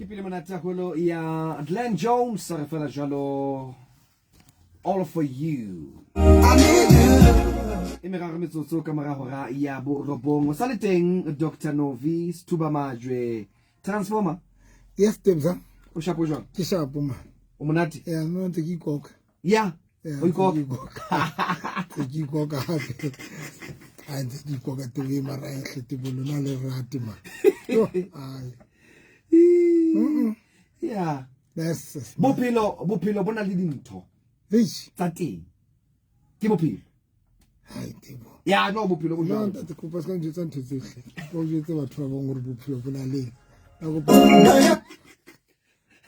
Ke pele monate haholo ya Glenn Jones a re fela jalo All for You. E meraro metsotso ka mora hora ya borobong. O sa le teng Dr. Novi Sethuba Majwe. Transformer. Yes, Tebza. O shapo jwang? Ke shapo man. O monate? Yeah, no ntse ke ikoka. Yeah. O ikoka. Ntse ke ikoka hape. A ntse ke ikoka tebe mara e hle tebo lona le rate man. Ai. Yeah. Yes. Bophelo bophelo bo na le dintho. Eish. Tsa teng. Ke bophelo. Hai tebo. Ya no bophelo bo jwalo. No ntate kopa se ka njwetsa ntho tsohle. O jwetse batho ba bang hore bophelo bo na le. Na kopa.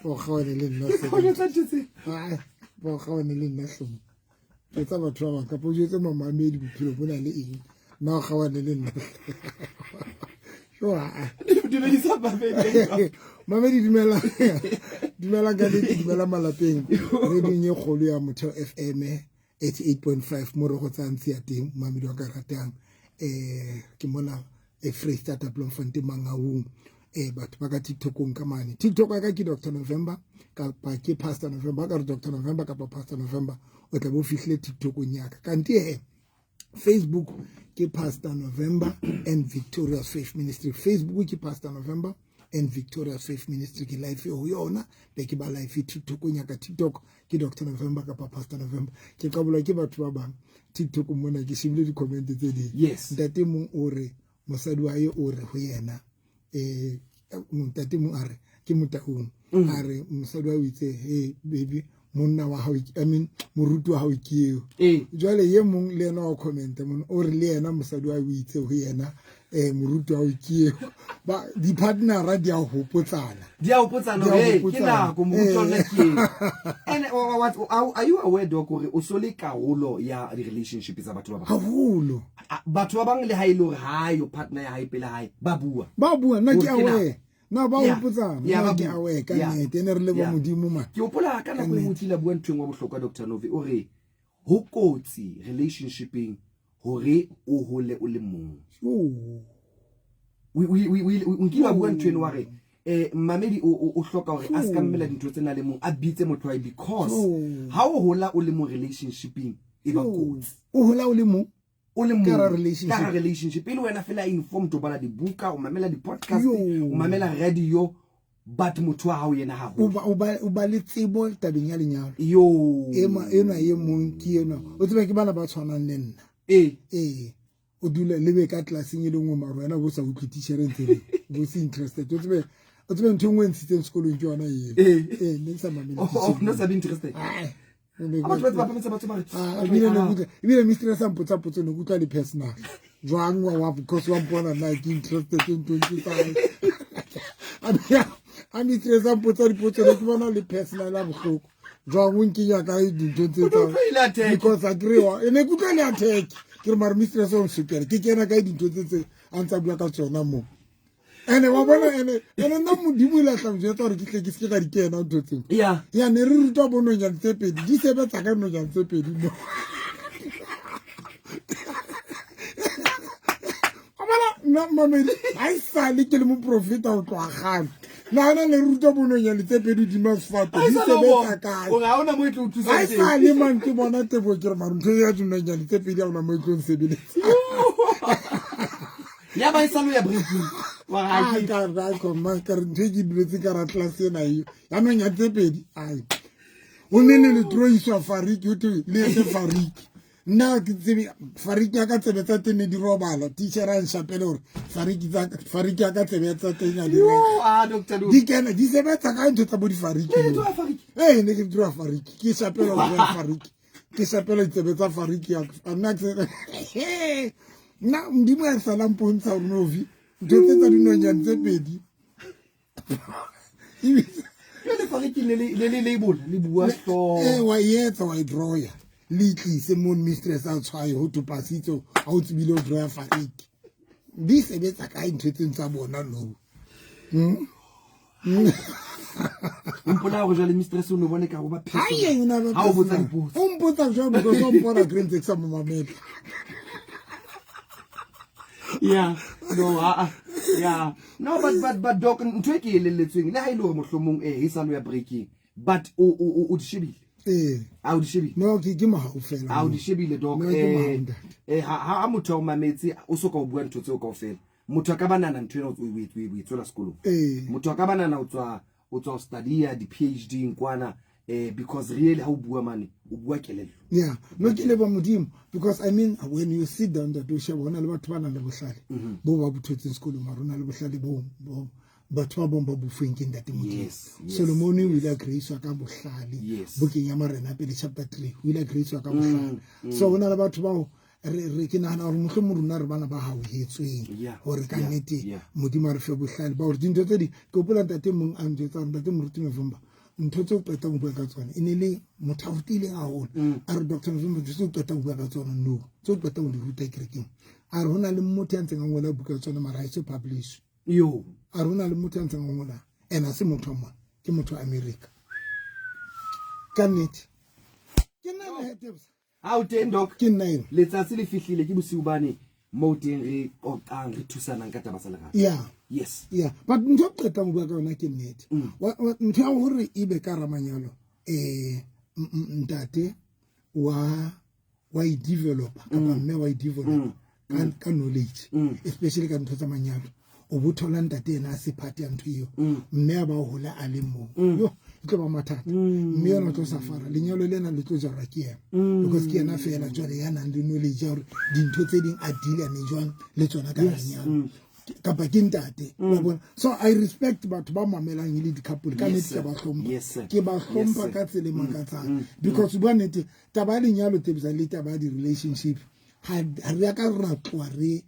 O kgaone le nna. O jwetsa ntho tse. Ai, o kgaone le nna hlomo. Jwetsa batho ba bang kapa o jwetse mamamedi bophelo bo na le eng. Nna o kgaone le nna. Dumedisa mamedi. Mamedi dumela. Dumela ka le dumela malapeng. Reding e kgolo ya Motheo FM 88.5 mo re go tsayang tsia teng mamedi wa ka ratang eh ke mona e Freistata Bloemfontein Mangaung eh batho ba ka TikTokong ka mane TikTok ya ka ke Dr November kapa ke Pastor November ka re Dr November kapa Pastor November o tla bo fihlile TikTokong ya ka kante he Facebook ke Pastor November and Victorious Faith Ministry Facebook ke Pastor November and Victorious Faith Ministry ke life ho yona be ke ba life TikTokong ya ka TikTok ke Dr November kapa Pastor November ke qabolwa ke batho ba bang TikTok mona ke shebile di-comment tse ding yes ntate mong o re mosadi wa ye o re ho yena eh ntate mong a re ke motaung a re mosadi wa o itse hey baby monna wa hao I mean moruti wa hao ke eo ee jwale ye mong le yena wa comment mona o re le yena mosadi wa o itse ho yena eh moruti wa hao ke eo ba di-partnera di a hopotsana di a hopotsana Di a hey ke hopotsana. nako moruti wa lona ke eo and are you aware doc gore o so le karolo ya di-relationship tsa batho ba bang haholo Batho ba bang le ha e le hore ha yo partner ya hae pele hae ba bua. Ba bua nna ke Hore ke aware. Na ba Yeah. hopotsana Yeah, nna ba ke bua. aware ka Yeah. nnete ene re le bo Yeah. modimo man. Ke hopola ka nako e nngwe o kile a bua ntho e nngwe ya bohlokwa Dr. Novi o re ho kotsi relationshipeng hore o hole o le mong. Yo. O nkile wa bua ntho eno wa re eh mmamedi o hloka hore a se ka mmela dintho tsena le mong a bitse motho wa hae because ha o hola o le mo relationshipeng e ba kotsi. O hola o le mong? O le mong. Ka hara relationship. Ka hara relationship. E le wena fela informed, o bala dibuka, o mamela di-podcast, Yo. o mamela radio, but motho wa hao yena ha O hole. ba le tsebo tabeng ya lenyalo. Yo. Ema, enwa e mong ke enwa. O tseba ke bana ba tshwanang le nna. Ee. Ee. O dule le be ka classeng e le nngwe mara wena o bo sa utlwe teacher ntse le bo se interested. O tsebe ntho e nngwe e ntshitseng sekolong ke yona eo. Ee. Ee, ne ke sa mamele Oh, oh, teacher. no sa be interested. Ai. A batho ba tse ba phahamisa batho ba re, Ah, batho ba ebile re, ne ah. ke utlwa, ebile mistress a mpotsa potso ne ke utlwa le personal. Jwang wa wa because wa mpona nna ke interested nthong tse tsa hae. A mistress a mpotsa dipotso ne ke bona le personal a bohloko. Jwang o nkenya kae dinthong tse O tsa utlwa e le attack. Because a kry wa, e ne ke utlwa le attack. Ke re mara mistress o nsokela, ke kena kae dintho tse tse a ntsa bua ka tsona mo. Ene wa bona ene ene nna modimo ile a tla njwetsa gore ke tle ke seke ka di kena ntho tseo. Yeah. Ya ne re rutwa bo nonyane tse pedi, di sebetsa ka nonyane tse pedi mo. Wa bona nna mamedi ha e sale ke le moprofeta ho tloha kgale. Nahana ne re rutwa bo nonyane tse pedi hodima sefate, Ha e di sa le o sebetsa bona. kae? Hore ha hona moo e tlo o thusa Ha e teng. sale man ke bona tebo ke re mara ntho ya dinonyane tse pedi ha hona moo e tlo nsebeletsa. Ya ba e sale o ya breaking. Wa re ha Ai, ke- ka re, ai, koma, ka re ntho e ke duletse ka ra class ena eo. Ya nonyane tse pedi, ai. O ne le le troiswa fariki, ho thwe le etse fariki. Nna ke tsebe fariki ya ka tsebe tsa teng ne di robala. Teacher a nshapele hore fariki tsa fariki ya ka tsebe tsa teng ha di Yo, reka. ah, Doctor Lu. Di kena di sebetsa ka ntho tsa bo difariki. Ne le tloha fariki? Eh, ne ke tloha fariki. Ke shapela ho tloha fariki. Ke shapela ditsebe tsa fariki ya ka. Nna ke nna Modimo ya sala mpontsha hore novi ntho tse tsa dinonyane tse pedi. Jwale fariki le le le label le bua hlooho. Eh, wa e etsa wa e draw-ya. Le itlise mo mistress a tshwaye ho thwe pasitso ha o tsebile ho draw-ya fariki. Di sebetsa kae ntho tseng tsa bona no? Mpola hore jwale mistress o no bone ka ho ba Ai, personal. yena ba Ha o botsa personal. dipotso. O mpotsa jwang because o mpona ke ntse ke sa mo mamela. Yeah. No, ah, ah. Yeah, no, but doc, ntho e ke elelletsweng le ha ile hore mohlomong e sa lo ya breaking, but o di shebile. Ee. A o di shebile? No, ke mohau fela. A o di shebile, doc? No, ke mohau, ntate. Ha motho a o mametse, o soka o bua ntho tseo kaofela, motho a ka ba nana ntho ena o e tswela sekolong. Motho a ka ba nana o tswa o study-a di-PhD kwana, because really ha o bua mane, o bua kelello. Yeah, no, ke leba Modimo, because I mean, when you sit down, that o sheba, hona le batho ba nang le bohlale bo ba bothetseng sekolong, mara hona le bohlale bo batho ba bong ba bofuweng ke ntate Modimo. Solomon o ile a gracewa ka bohlale. Bukeng ya Marena pele chapter 3, o ile a gracewa ka bohlale. So hona le batho bao re ke nahana hore mohlomong rona re bana ba hauhetsweng hore ka nnete Modimo a re fe bohlale ba hore dintho tse ding. Ke hopola ntate mong a njwetsa hore, ntate Moruti Mevumba, ntho tse o qetang ho bua ka tsona, e ne le motho a rutileng haholo, a re, "Dr Mevumba, ntho tse o qetang ho bua ka tsona, no, tse o qetang ho di ruta kerekeng," a re, "ho na le motho ya ntseng a ngola buka tsona, mara ha e so publish." Yo. A re ho na le motho ya ntseng a ngola, and ha se motho wa mona, ke motho wa America. Ka nnete ke nna ena, Tebs. Ha o teng, doc? Ke nna ena. Letsatsi le fihlile, ke bosiu bane moo teng re qoqang, re thusanang ka taba tsa lerato. Yes. Yeah, but ntho e qetang ho bua ka yona ke nnete. Ntho ya hore ebe ka hara manyalo, ntate wa e developa kapa mme wa e developa ka knowledge, especially ka ntho tsa manyalo, o bo thola ntate ena a se part ya ntho eo, mme a ba hola a le mong, yo e tlo ba mathata. Mme yona o tlo safara, lenyalo lena le tlo jarwa ke yena, because ke yena fela jwale ya nang le knowledge ya hore dintho tse ding a dealane jwang le tsona ka lenyalo, kapa ke ntate wa bona. So I respect batho ba mamelang e le di-couple, ka nnete ke ba hlompha. Ke ba hlompha ka tsela e makatsang, because bua nnete, taba ya lenyalo, Tebisa, le taba ya di-relationship, ha re ya ka ra tloha re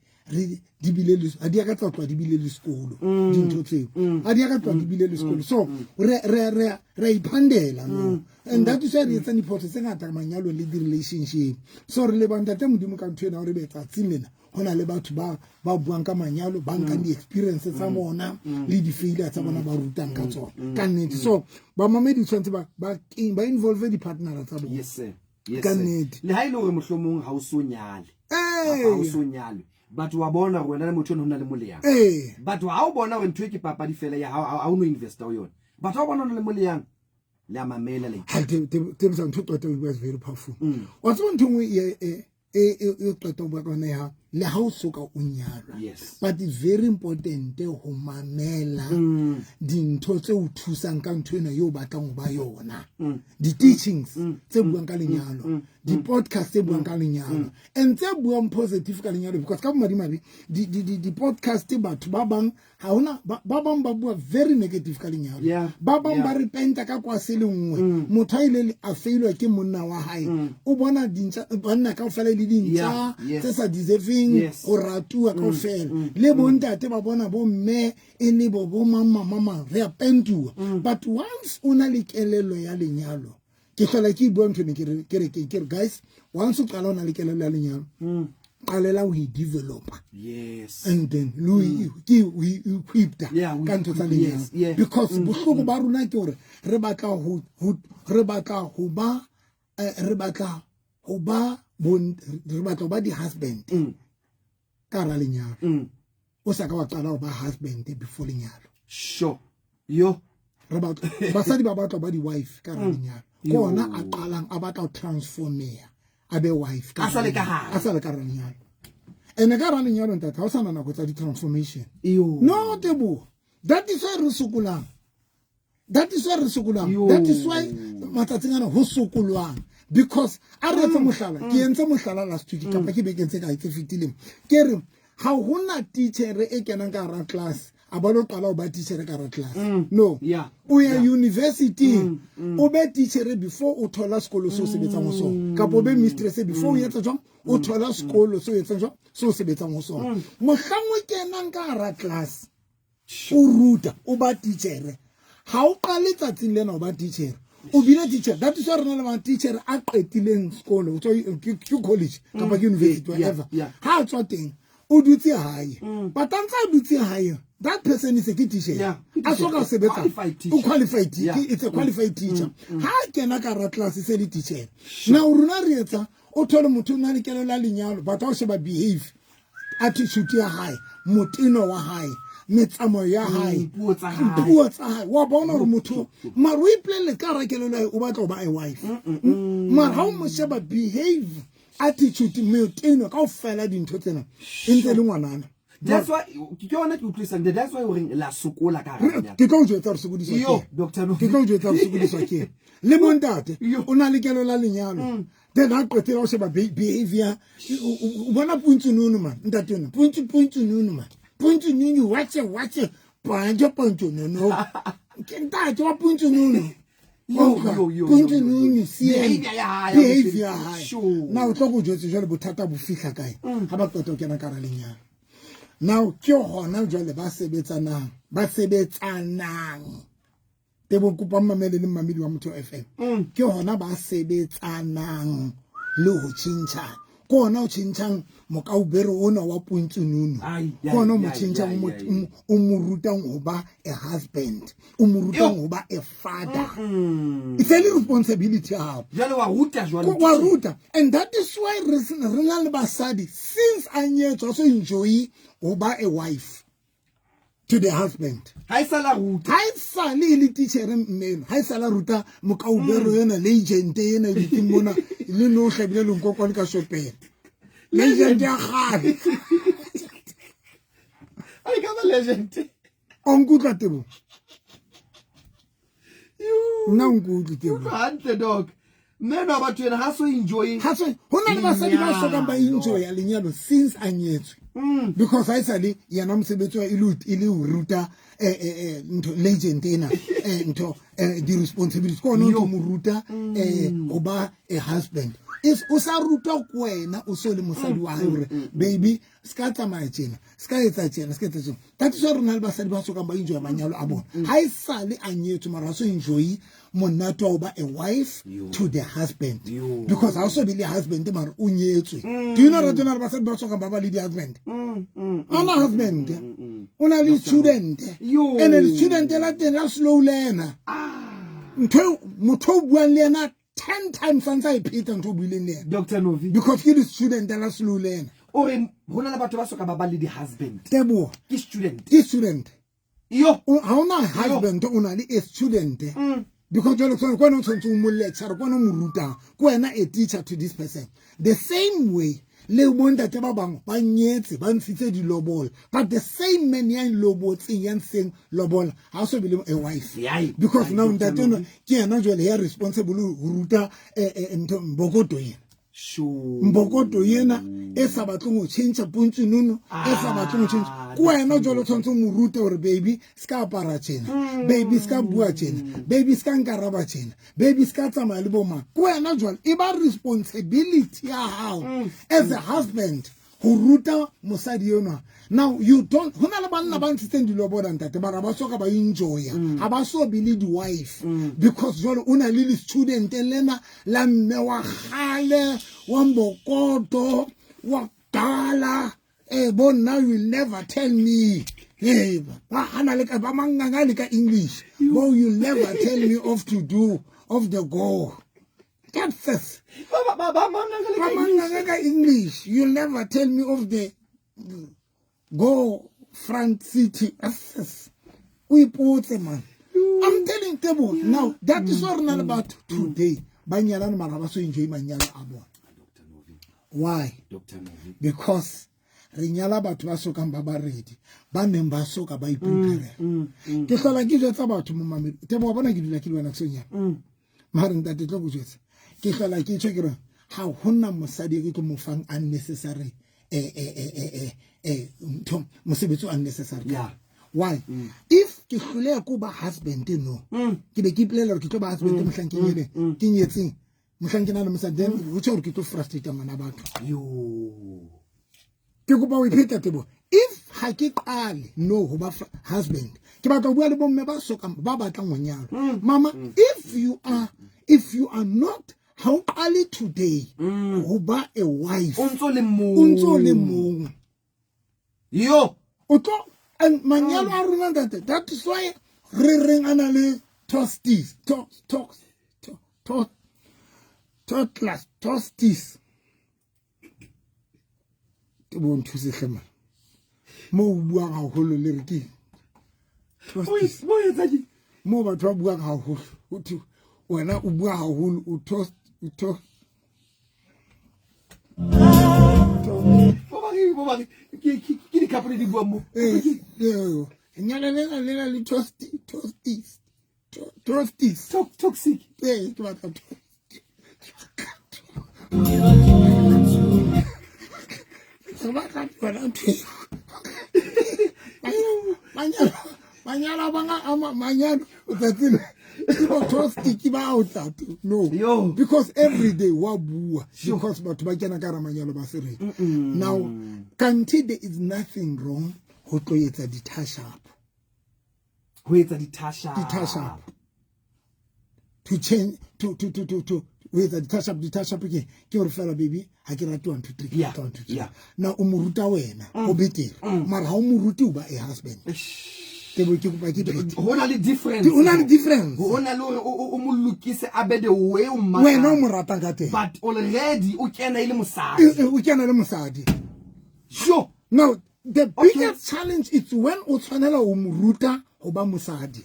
di bile le, ha di ya ka tsa tloha di bile le sekolo. Dintho tseo ha di ya ka tloha di bile le sekolo. So re a iphandela, no, and that is why re etsang diphoso tse ngata manyalong le di-relationship. So re leba ntate Modimo ka ntho ena, hore be tsatsing lena ho na le batho ba buang ka manyalo, ba nkang di-experience tsa bona le di-failure tsa bona, ba rutang ka tsona ka nnete. So bamamedi tshwanetse ba involve di-partnera tsa bona. Yes sir. Yes, Ka sir. nnete. Le ha ile hore mohlomong ha o so nyale, kapa ha o so nyalwe, but wa bona hore wena le motho eno ho na le moleyang. But ha o bona hore ntho e ke papadi fela ya ha o no investa ho yona, but ha o bona ho na le moleyang, le a mamela le Ha Tebisa, ntho e qeta ho bua is very powerful. Wa tseba ntho e nngwe e qeta ho bua ka yona ya le ha o soka o nyalwa, but it's very important ho mamela dintho tse o thusang ka ntho ena eo o batlang ho ba yona, di-teachings tse buang ka lenyalo, di-podcast tse buang ka lenyalo and tse buang positive ka lenyalo, because ka bomadimabe di-podcast batho ba bang ha hona, ba bang ba bua very negative ka lenyalo. Ba bang ba re penta ka kwase le nngwe. Motho a ile a failwa ke monna wa hae, o bona dintja, banna kaofela e le dintja tse sa deserving ho ratuwa kaofela, le bontate ba bona bomme e le bo mang mang mang mang, re a pentuwa. But once o na le kelello ya lenyalo, ke hlola ke bua ntho ene, ke re guys, once o qala o na le kelello ya lenyalo, qalela ho e developa and then le ke o equipped ka ntho tsa lenyalo. Because bohloko ba rona ke hore re batla ho ba di-husband ka hara lenyalo. O sa ka wa qala ho ba husband before lenyalo. Sure, yo. Re batla, basadi ba batla ba di-wife ka hara lenyalo, ke ona a qalang a batla ho transformeya a be wife A sa le ka hara. Hare. A sa le ka hara lenyalo. Ene ka hara lenyalo, ntate, ha o sana nako tsa di-transformation. Yo. No, Teboho, that is why re sokolang, that is why re sokolang. Yo. That is why matsatsing ana ho sokolwang, because a re etse mohlala, ke entse mohlala last week kapa ke bekeng tse kae tse fetileng, ke re ha hona teacher e kenang ka hara class a ba lo qala ho ba teacher ka hara class, no. O ya university, o be teacher before o thola sekolo se o sebetsang ho sona, kapa o be mistress before o etsa jwang, o thola sekolo se o etsang jwang, se o sebetsang ho sona. Mohlang o kenang ka hara class o ruta, o ba teacher, ha o qale tsatsing lena o ba teacher, o bile teacher. That is why re na le ma teacher a qetileng sekolo, o tswa ke college kapa ke university, whatever. Ha a tswa teng o dutse hae, but a ntse a dutse hae, that person is a ke teacher. Ke A soka teacher. sebetsa. Qualified teacher. O qualified teacher. It's a qualified teacher. Ha a kena ka hara class se le teacher. Now rona re etsa, o thole motho o na le kelello ya lenyalo, but ha o sheba behave, attitude ya hae, moteno wa hae, metsamao ya hae, puo tsa hae. Puo tsa hae, wa bona gore motho mare o ipolelele ka gara kelelo ya o batla go ba a wife, mara ga o mo sheba behave, attitude, meteno ka o fela dintho tsena e ntse e le ngwanana. That's why ke yona ke utlwisang, that's why o reng la sokola ka hara lenyalo. Ke tlo o jwetsa gore sokodiswa Yo, ke Dr. Novi. Ke tlo o jwetsa gore sokodiswa ke le bontate. Yo. O na le kelo la lenyalo, then ha qetela o sheba behavior, o bona puntsunono man, ntate ono puntsunono man, puntsunono watse watse panje puntsunono, ke ntate wa puntsunono. Yo, yo, yo, yo, Puntsunono yo. cm. Behavior ya hae, Behavior ya hae. Sure. Na o tlo go jwetse jwale bothata bo fihla kae ga ba qeta ho kena ka hara lenyalo? Now ke hona jwale ba sebetsanang tebo kopa mmamele le mmamedi wa Motho FM, ke hona ba sebetsanang le ho tjhentjhana, ke hona o tjhentjhang mokaubere ona wa puntsununu. Ai, Ke hona o mo ai, tjhentjhang, ai, ai, ai. o mo rutang ho ba a husband, o mo rutang ho ba a father. It's a responsibility ya hao. Jwale wa ruta jwale. Wa ruta, and that is why re na le basadi since a nyetswa a so enjoy ho ba a wife to the husband. Ha e sa la ruta. Ha e sale e le titjhere mmeno, ha e sala ruta mokaubero ena, legend ena e dutseng mona le no hlabile lenkokwane ka shopeng, legend ya kgale. A e ka ba legend. O nkutlwa, Tebo? Yo. Nna o nkutlwe, Tebo? Utlwa hantle, doc. Mme no batho ena ha so enjoy. Ha so ho na le basadi ba sokang ba enjoya lenyalo since a nyetswe, because ha e sale yena mosebetsi wa e le ho ruta ntho legend ena, ntho di-responsibilities, ke ona o ntso mo ruta ho ba a husband. O sa rutwa ke wena o so le mosadi wa hae hore baby, se ka tsamaya tjena, se ka etsa tjena, se ka etsa tjena. That is why re na le basadi ba sokang ba enjoya manyalo a bona. Ha e sale a nyetswe, mara ha so enjoy monate wa ho ba a wife to the husband. Yo. Because ha o so be le husband mara o nyetswe. Do you know that na le basadi ba sokang ba ba le di-husband? Ana husband, o na le student. Yo. And le student la teng la slow learner, ntho motho o buang le yena 10 times a ntse a e pheta ntho o buileng le yena. Dr Novi. Because ke le-student la slow learner. O re ho na le batho ba soka ba ba le di-husband. Teboa. Ke student. Ke student. Yo. Ha ona husband, o na le a student, because jwale ke wena o tshwanetse o mo lecture, ke wena o mo rutang, ke wena a teacher to this person. The same way le bontate ba bangwe ba nyetse, ba ntshitse dilobola, but the same man ya lobotseng, ya ntsheng lobola, ha o so be le a wife. Yai. Because Ai, now Dr. ntate ono Novi. ke yena jwale ya responsible ho ruta ntho mbokoto ena. Mbokoto ena e sa batleng ho tjhentjha, puntsunono e sa batleng ho tjhentjha. Ke wena jwale o tshwanetse o mo rute hore baby, se ka apara tjena, baby, se ka bua tjena, baby, se ka nkaraba tjena, baby, se ka tsamaya le bo mang. Ke wena jwale e ba responsibility ya hao as a husband ho ruta mosadi enwa. Now you don't, ho na le banna ba ntshitseng dilobola, ntate, mara ba soka ba enjoya, ha ba so be le di-wife, because jwale o na le le-student lena la mme wa kgale wa mbokoto wa kudala, bo nna you will never tell me, ba hana le ka ba manganga le ka English, bo you never tell me of to do of the go. That's it. Ba manganga le Ba ka English. Manganga ka English, you'll never tell me of the go front city. Access o ipotse man, I'm telling Tebo now, that is what re na le batho today ba nyalane mara ba so enjoy manyalo a bona. Dr. Novi. Why? Dr. Novi. Because re nyala batho ba sokang ba ba ready, ba neng ba soka ba ipreparela. Ke hlola ke jwetsa batho mo mamedi, Tebo, wa bona ke dula ke le wena ke sonyana, mare ntate tlo go jwetsa, ke hlola ke tjho ke re ha hona mosadi e ke tlo mo fang unnecessary ntho, mosebetsi o unnecessary. Why? If ke hloleha ko ba husband, no ke be ke ipolela hore ke tlo ba husband mohlang ke nyele, ke nyetseng, mohlang ke na le mosadi, then ho tjho hore ke tlo frustrate ngwana batho. Yo. Ke kopa o ipheta, Tebo. If ha ke qale no ho ba husband, ke batla ho bua le bomme ba sokang ba batlang ho nyalwa, mama, if you are not, ha o qale today ho ba a wife, O ntso le mong. O ntso le mong. Yo. O tlo and manyalo a rona, ntate, that is why re reng a na le tosties, to to to to totlers, tosties. Ke bo nthuse hle man, mo o buang haholo le re ke Mo etsa ke Mo batho ba buang haholo, ho thwe wena o bua haholo, o toast, o toast. Bo ba re, bo ba re ke di-couple di buang mo. Eh, eh, lenyalo lena le na le toasty, toasties, toasties. Toxic. Eh, ke batla re batla yona ntho eo. Manyalo, manyalo a banga a manyalo tsatsi le ke bo toasty ke ba o tate. No. Yo. Because every day wa bua, because batho ba kena ka hara manyalo ba se ready. Now, kante there is nothing wrong ho tlo etsa di-touch up. Ho etsa di-touch up. Di-touch up. To change, to ho etsa di-touch up, di-touch up ke hore fela baby ha ke rate 1 2 3, Yeah, 1 2 3. yeah. Now o mo ruta wena, o betere. Mara ha o mo rute o ba a husband. Tebo ke kopa ke phethe. Ho na le difference. Ho na le difference. Ho na le hore o mo lokise a be the way o mmatlang. Wena o mo ratang ka teng. But already o kena e le mosadi. O kena le mosadi. Sure. Now, the biggest challenge is when o tshwanela o mo ruta ho ba mosadi.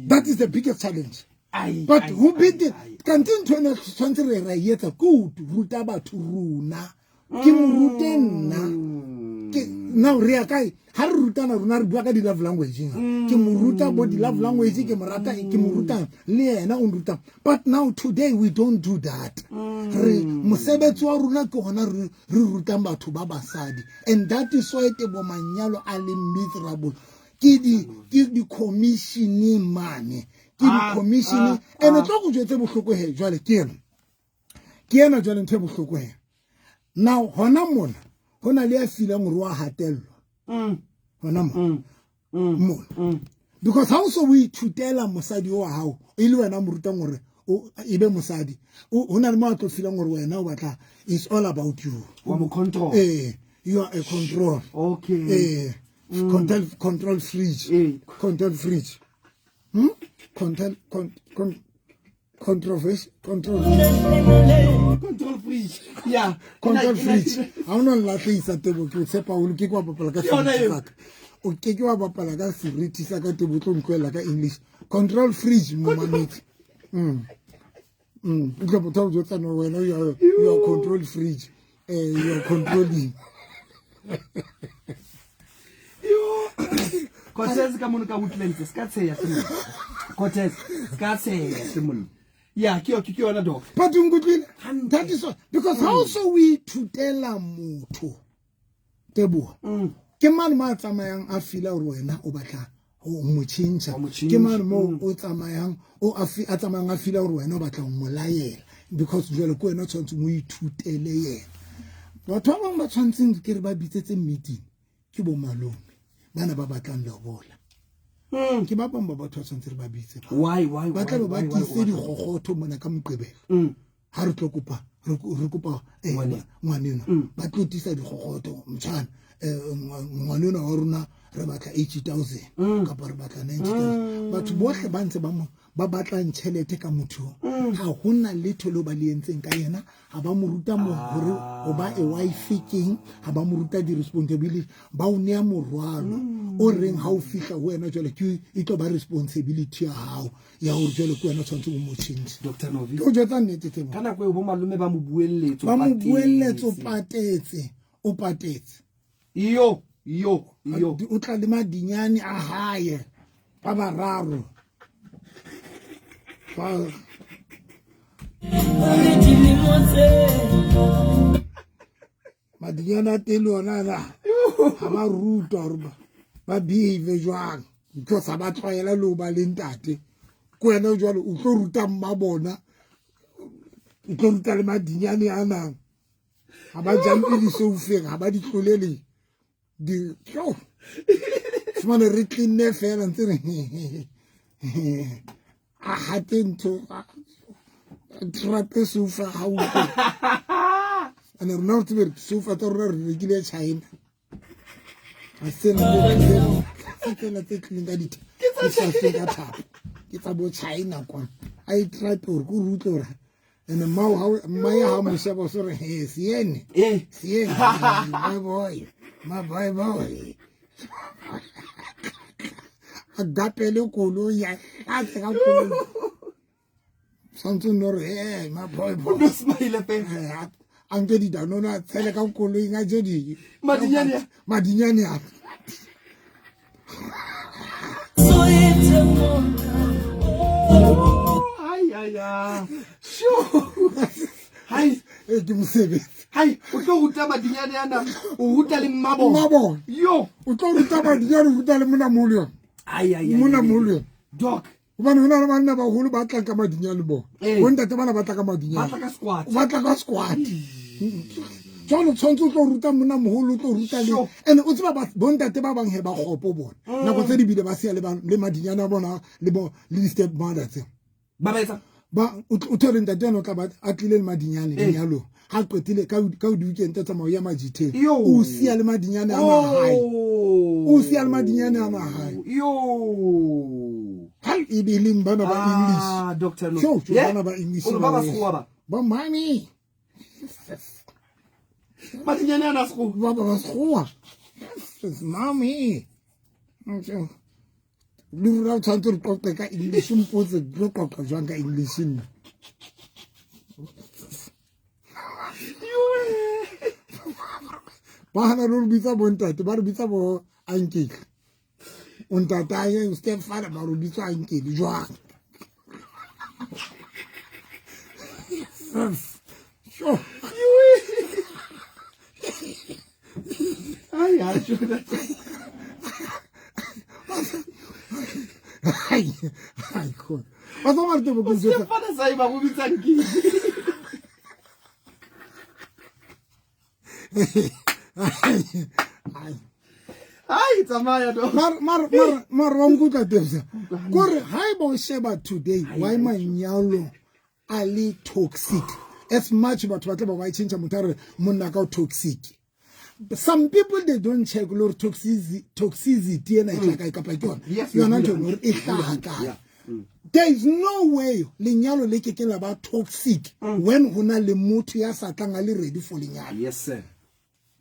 That is the biggest challenge. Ai, But ai, who ai, beat it? ai. Kante ntho ena tshwanetse re ra e etsa ke ho ruta batho rona. Ke mo rute nna. Ke, now re ya kae? Ha re rutana rona re bua ka di-love language. Ke mo ruta bo di-love language, ke mo rata, ke mo ruta le yena o nruta. But now today we don't do that. Re mosebetsi wa rona ke hona re rutang batho ba basadi. And that is why tebo manyalo a le miserable. Ke di-commissioning mane. Ke di-commissioning. And o tlo go jwetse bohloko he jwale ke ena. Ke ena jwale ntho e bohloko he. Now hona mona ho na le ya feelang hore wa hatellwa. Hona mona. Mona. Because ha o so o ithutela mosadi wa hao, e le wena mo rutang hore o e be mosadi. Ho na le mo a tlo feelang hore wena o batla, it's all about you. Wa mo control. You are a control. Okay. Control fridge. Control fridge. Control, controversy, control. Control fridge. Yeah. Control fridge. Ha ona latlisa tebo ke tshepa o ke kwa bapala ka Yona eo. seriti sa ka. O ke ke wa bapala ka seriti sa ka tebo tlo ntlohella ka English. Control fridge mo mametse. O tlo botsa o jwetsa no wena you are control fridge. You are controlling. Yo. Cortez ka mono ka Woodlands, ska tsheya hle monna. Cortez, ska tsheya hle monna. Yeah, ke yona doc. But o nkutlwile? Hantle. That is why, because how so we ithutela motho Teboho. Ke mane mo a tsamayang a feela hore wena o batla ho mo tjhentjha. Ho mo tjhentjha. Ke mane mo o tsamayang, o a a tsamayang a feela hore wena o batla ho mo laela. Because jwale ke wena o tshwanetseng o ithutele yena. Batho ba bang ba tshwanetseng ke re ba bitsetse meeting ke bo malome bana ba batlang lobola. Ke ba bang ba batho ba tshwanetse re ba bitse. Why, Ba tla be ba why, tlise why? dikgokgotho mona ka Moqebelo. Ha re tlo kopa, re kopa, Ngwaneno. ngwaneno. Ba tlo tlisa dikgokgotho, motjhana, ngwaneno wa rona re batla 80,000 kapa re batla 90,000. Batho bohle ba ntse ba mo, ba batlang tjhelete ka motho. Ha hona letho leo ba le entseng ka yena. Ha ba mo ruta hore ho ba a wife keng, ha ba mo ruta di-responsibility, ba o nea morwalo o reng ha o fihla ho wena jwale ke e tlo ba responsibility ya hao ya hore jwale ke wena o tshwanetse o mo change. Doctor Novi. Ke o jwetsa nnete tseo. Ka nako eo bo malome ba mo buelletse, o Ba mo patetse. buelletse, o patetse, o patetse. Yo, yo, yo. O tla le madinyane a hae ba bararo. Ba madinyane a teng le ona na, ha ba rutwa hore ba behave jwang, because ha ba tlwaela le ho ba le ntate. Ke wena jwale o tlo ruta mma bona, o tlo ruta le madinyane a nang. Ha ba jumpe disoufeng, ha ba di tlolele. Di, yo. Fumane re cleanne fela ntse re, a hate ntho, a trape soufa ha o utlwe. Ene rona re tsebe re soufa tsa rona re rekile China. Ha se na le tlileng, se tsena tse tlileng ka ditha, Ke tsa di sa China. ka thapo. Ke tsa bo China kwana. A e trape hore ke o re utlwe hore ene mmao ha o, mma ya ha mo sheba o so re, he, siene. Siene. My boy. My boy, boy. A gapele koloi, a tlatse ka koloi. Santse o nno re, "Hey, my boy, boy." O no smile fela. Eh, a nke didanono a tshele ka koloing a je di Madinyane a. Madinyane a. Ai ai ai. Sure. Hai. E ke mosebetsi. Hai, o tlo ruta madinyane ana, o ruta le mmabona. Mmabona. Yo. O tlo ruta madinyane, o ruta le monamolo yona. Ai ai ai. Monamolo yona. Doc. Gobane go na le banna bagolo ba tlang ka madinyane bona. Ee. Bontate bana ba tla ka madinyane. Ba tla ka squat. Ba tla ka squat. Jwale tshwanetse o tlo ruta monna moholo, o tlo ruta le Sure. and o tseba bontate ba bang he ba kgopo bona. Nako tse di bile ba siya le madinyane a bona le bo le di-step mother tse. Ba ba etsa? Ba o thole ntate ena o tla ba a tlile le madinyane Ee. lenyalong. Ha qetile ka di weekend tsa tsamao ya majitheng. Yo. O siya le madinyane a mahae. Oh. O siya le madinyane a mahae. Yo. Ha e be leng bana ba English. Ah, Doctor no. Sure, sure, Yeah? bana ba English. O re ba ba sekgowa ba. Ba mami. Madinyane ana sekgowa. Ba ba sekgowa. Yes, mami. Le rona o tshwanetse re qoqe ka English, mpotse re qoqa jwang ka English nna. Ba hana le re bitsa bontate, ba re bitsa bo uncle. O ntatae, stepfather, ba re bitsa uncle jwang? Sure. Ai, ai, sure. Ai, ai, khona. Wa tseba re tebo ke jwetsa. Stepfather sa e ba go bitsa uncle. Ai. Ai, tsamaya do. Mar mar mar mar wa nkutlwa Tebza. Kore haeba o sheba today, why manyalo a le toxic? As much batho ba tla ba ba e tjhentjha motho a re monna ka o toxic. Some people they don't check le hore toxicity ena e tla kae kapa ke yona. Yes, Yona yes, ntho hore e hlaha kae. Yeah. There is no way lenyalo le ke ke la ba toxic when ho na le motho ya sa tlang a le ready for lenyalo. Yes sir.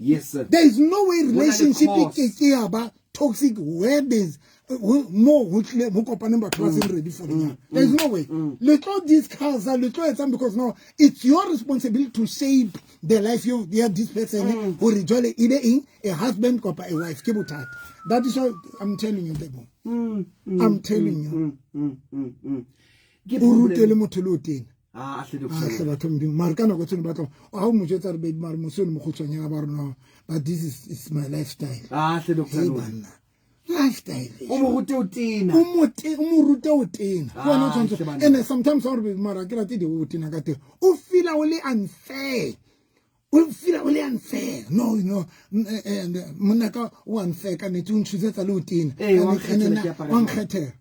Yes sir. There is no way Ho na le relationship e cause. ke ke ya ba toxic where there's mo ho tlile mo kopaneng batho ba seng ready for lenyalo. There is no way. Le tlo discuss, le tlo etsang, because now it's your responsibility to shape the life of this person hore jwale e be eng, a husband kapa a wife, ke bothata. That is why I'm telling you, Tebo. I'm telling you. Ke O rute problem. le motho le o tena. Ah, hle Ah, doctor. hle batho Modimo. Mara ka nako tseno batla, ha o mo jwetsa re baby, mara mose o le mokgutshwanyana ba rona, but this is my lifestyle. Ah, hle doctor. Hey, No. banna. Lifestyle. O mo rute o tena. O mo te-, o mo rute o tena. Ah, Ke wena o tshwanetse- hle banna. And sometimes ha o re baby, mara ke rate di o tena ka teng. O feel-a o le unfair. O feel-a o le unfair. No, no. Monna ka o unfair ka nnete, o nthusetsa le o tena. Ee, wa And nkgethela nna, ke apara wa jwang. nkgethela.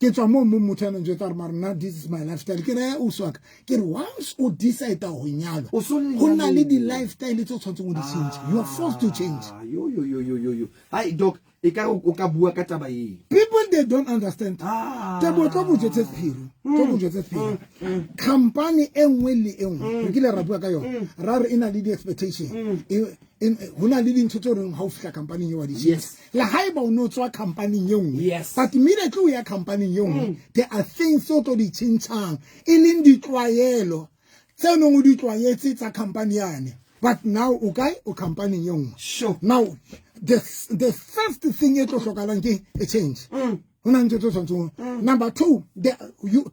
Ke tswa moo mo motho a neng jwetsa hore mara nna this is my lifestyle. Ke re, o swaka. Ke re once o decide ho nyalwa, O so le ho na le lenyalong. di-lifestyle tse o tshwanetseng o di change. You are forced to change. Ah, yo, yo, yo, yo, yo, yo. Hai, doc, e ka re o ka bua ka taba eo. People, they don't understand. Ah. Tebo, tlo bo jwetse sephiri. Tlo bo jwetse sephiri. Company e nngwe le e nngwe, re kile ra bua ka yona. Ra re e na le di-expectation. Ho na le dintho tse o reng ha o fihla company-eng eo wa di sheba. Yes. Le haeba o no tswa company-eng e nngwe, Yes. but immediately o ya company-eng e nngwe, there are things tse o tlo di tjhentjhang, e leng ditlwaelo tse neng o di tlwaetse tsa company yane. But now o kae? O company-eng e nngwe. Sure. Now, the first thing e tlo hlokahalang ke a change. Ho na le ntho tse tshwanetseng ho-. Number two,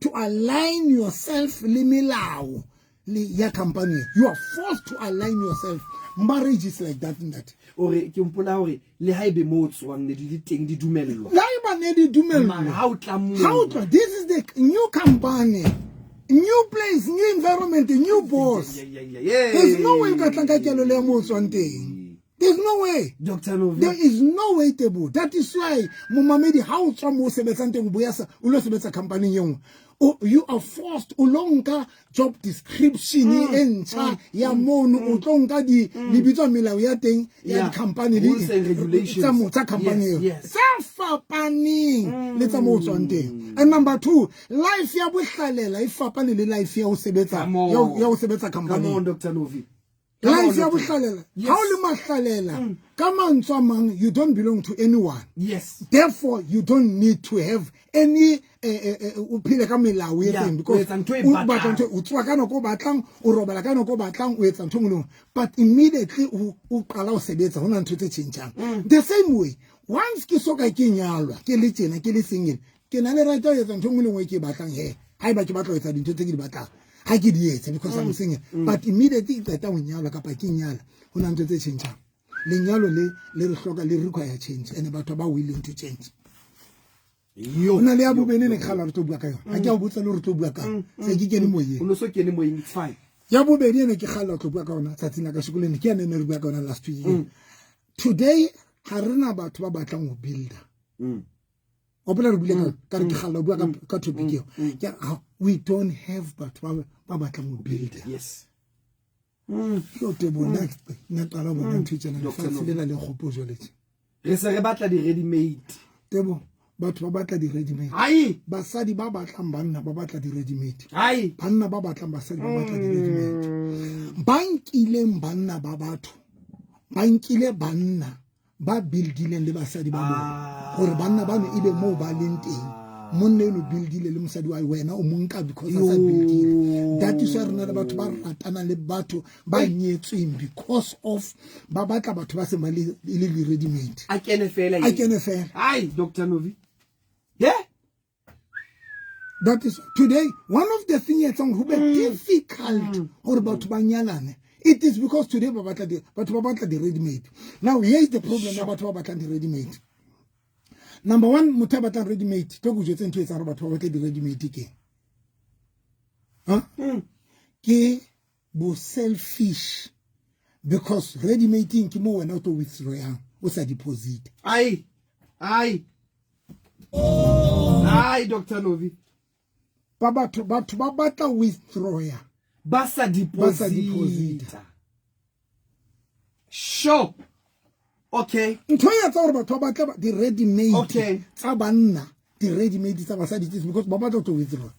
to align yourself le melao le ya company. You are forced to align yourself. Marriage is like that and that. O re, ke mpola hore le ha ebe mo o tswang ne di le teng di dumellwa. Le haeba ne di dumellwa. Mara ha o tla moo. Ha o tla, this is the new company, new place, new environment, new boss. Yeah, yeah, yeah, yeah. There's no way o ka tlang ka kelello ya mo o tswang teng. There's no way. Doctor Novi. There is no way, Tebo. That is why, momamedi, ha o tswa mo o sebetsang teng, o boya sa, o lo sebetsa company e nngwe. O, you are forced, o lo nka job description e ntjha ya mono, o tlo nka di, le bitswa melao ya teng ya Yeah. di-company le Rules and regulations. tsa mo, tsa company Yes, eo. yes. Tse fapaneng le tsa mo o tswang teng. And number two, life ya bohlalela e fapane le life ya ho sebetsa, Come on. ya ho sebetsa company. Come on, Doctor Novi. Life ya bohlalela, ha o le mahlalela ka mantswe a mang, you don't belong to anyone. Yes. Therefore you don't need to have any o phele ka melao e teng, because o batla ntho, o tsoa ka nako o batlang, o robala ka nako o batlang, o etsa ntho e nngwe le nngwe. But immediately o qala ho sebetsa, ho na ntho tse changeng. The same way, once ke soka ke nyalwa, ke le tjena, ke le single, ke na le right ya ho etsa ntho e nngwe le nngwe ke e batlang. He haeba ke batla ho etsa dintho tse ke di batlang, ha ke di etse because I'm single. But immediately ke qeta ho nyalwa kapa ke nyala, ho na ntho tse changeng. Lenyalo le le re hloka, le require change, and batho ba willing to change. Yo. O na le ya bobedi ne kgala re tlo bua ka yona, ha ke a o botsa le re tlo bua ka se ke kene moyeng. O no so kene moyeng, it's fine. Ya bobedi ene ke kgalla tlo bua ka yona tsatsing la kasheko lene, ke ya ne ne re bua ka yona last week. Today ha rena batho ba batlang ho builder. Hopola re buile ka re ke kgalla ho bua ka topic eo. Ke we don't have batho ba batlang ho builder. Yes. Yo te bona nna qala bona ntho tsena lefatshe lena le kgopo jwale. Re se re batla di ready made. Tebo, batho ba batla di ready made. Hai, basadi ba batlang banna ba batla di ready made. Hai, banna ba batlang basadi ba batla di ready made. Ba nkileng banna ba batho, ba nkile banna ba buildileng le basadi ba bona, hore banna bano ebe moo ba leng teng. Monna eno buildile le mosadi wa wena, o monka because a sa buildile. That is why re na le batho ba ratana le batho ba nyetsweng, because of ba batla batho ba seng ba le le ready made. A kene fela. A kene fela. Hai, Dr. Novi. Yeah. That is today one of the things etsang ho be difficult hore batho ba nyalane. It is because today ba batla di batho ba batla di ready made. Now here is the problem ya batho ba batlang di ready made. Number one, motho a batlang ready made, tlo go jwetse ntho e etsang hore batho ba batle di ready made ke. Ha? Ke bo selfish, because ready made ke mo wena o tlo withdraw, o sa deposit. Ai. Ai. Ai, Dr. Novi. Ba batho ba batla withdraw. Ba sa deposit. Sure. Okay. Ntho e etsa hore batho ba batla di ready made. Okay. Tsa banna, di ready made tsa basadi, because ba batla to withdraw.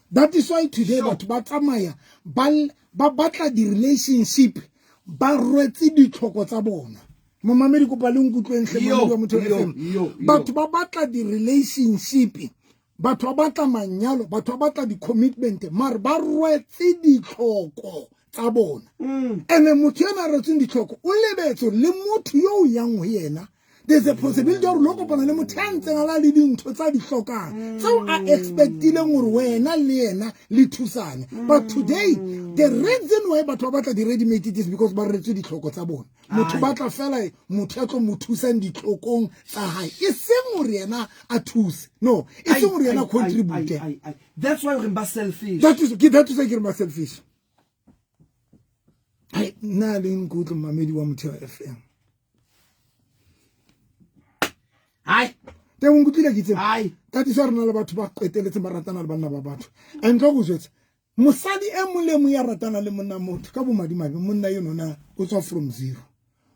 That is why today batho ba tsamaya ba batla di relationship, ba rwetse ditlhoko tsa bona. Momamedi kopa le nkutlweng hle, momamedi wa Motho FM. Batho ba batla di relationship, batho ba batla manyalo, batho ba batla di commitment, mare ba rwetse ditlhoko tsa bona. Ene motho ena a rwetseng ditlhoko o lebetse le motho yo o yang ho yena. There's a possibility hore lo kopana le motho a ntseng a la le dintho tsa di hlokang, tseo a expectileng hore wena le yena le thusane. But today the reason why batho ba batla di ready made is because ba rwetse ditlhoko tsa bona. Motho batla fela motho a tlo mo thusang ditlhokong tsa hae, e seng hore yena a thuse. No, e seng hore yena contribute. That's why re ba selfish. That is why ke re ba selfish. Hai, nna le nkutlwe momamedi wa Motheo FM. Hai. Te o nkutlwile ke tsebe. Hai. That is why re na le batho ba qeteletseng ba ratana le banna ba batho. And tlo go jwetsa, mosadi e mong le mong ya ratana le monna motho ka bomadimabe, monna eno na o tswa from zero.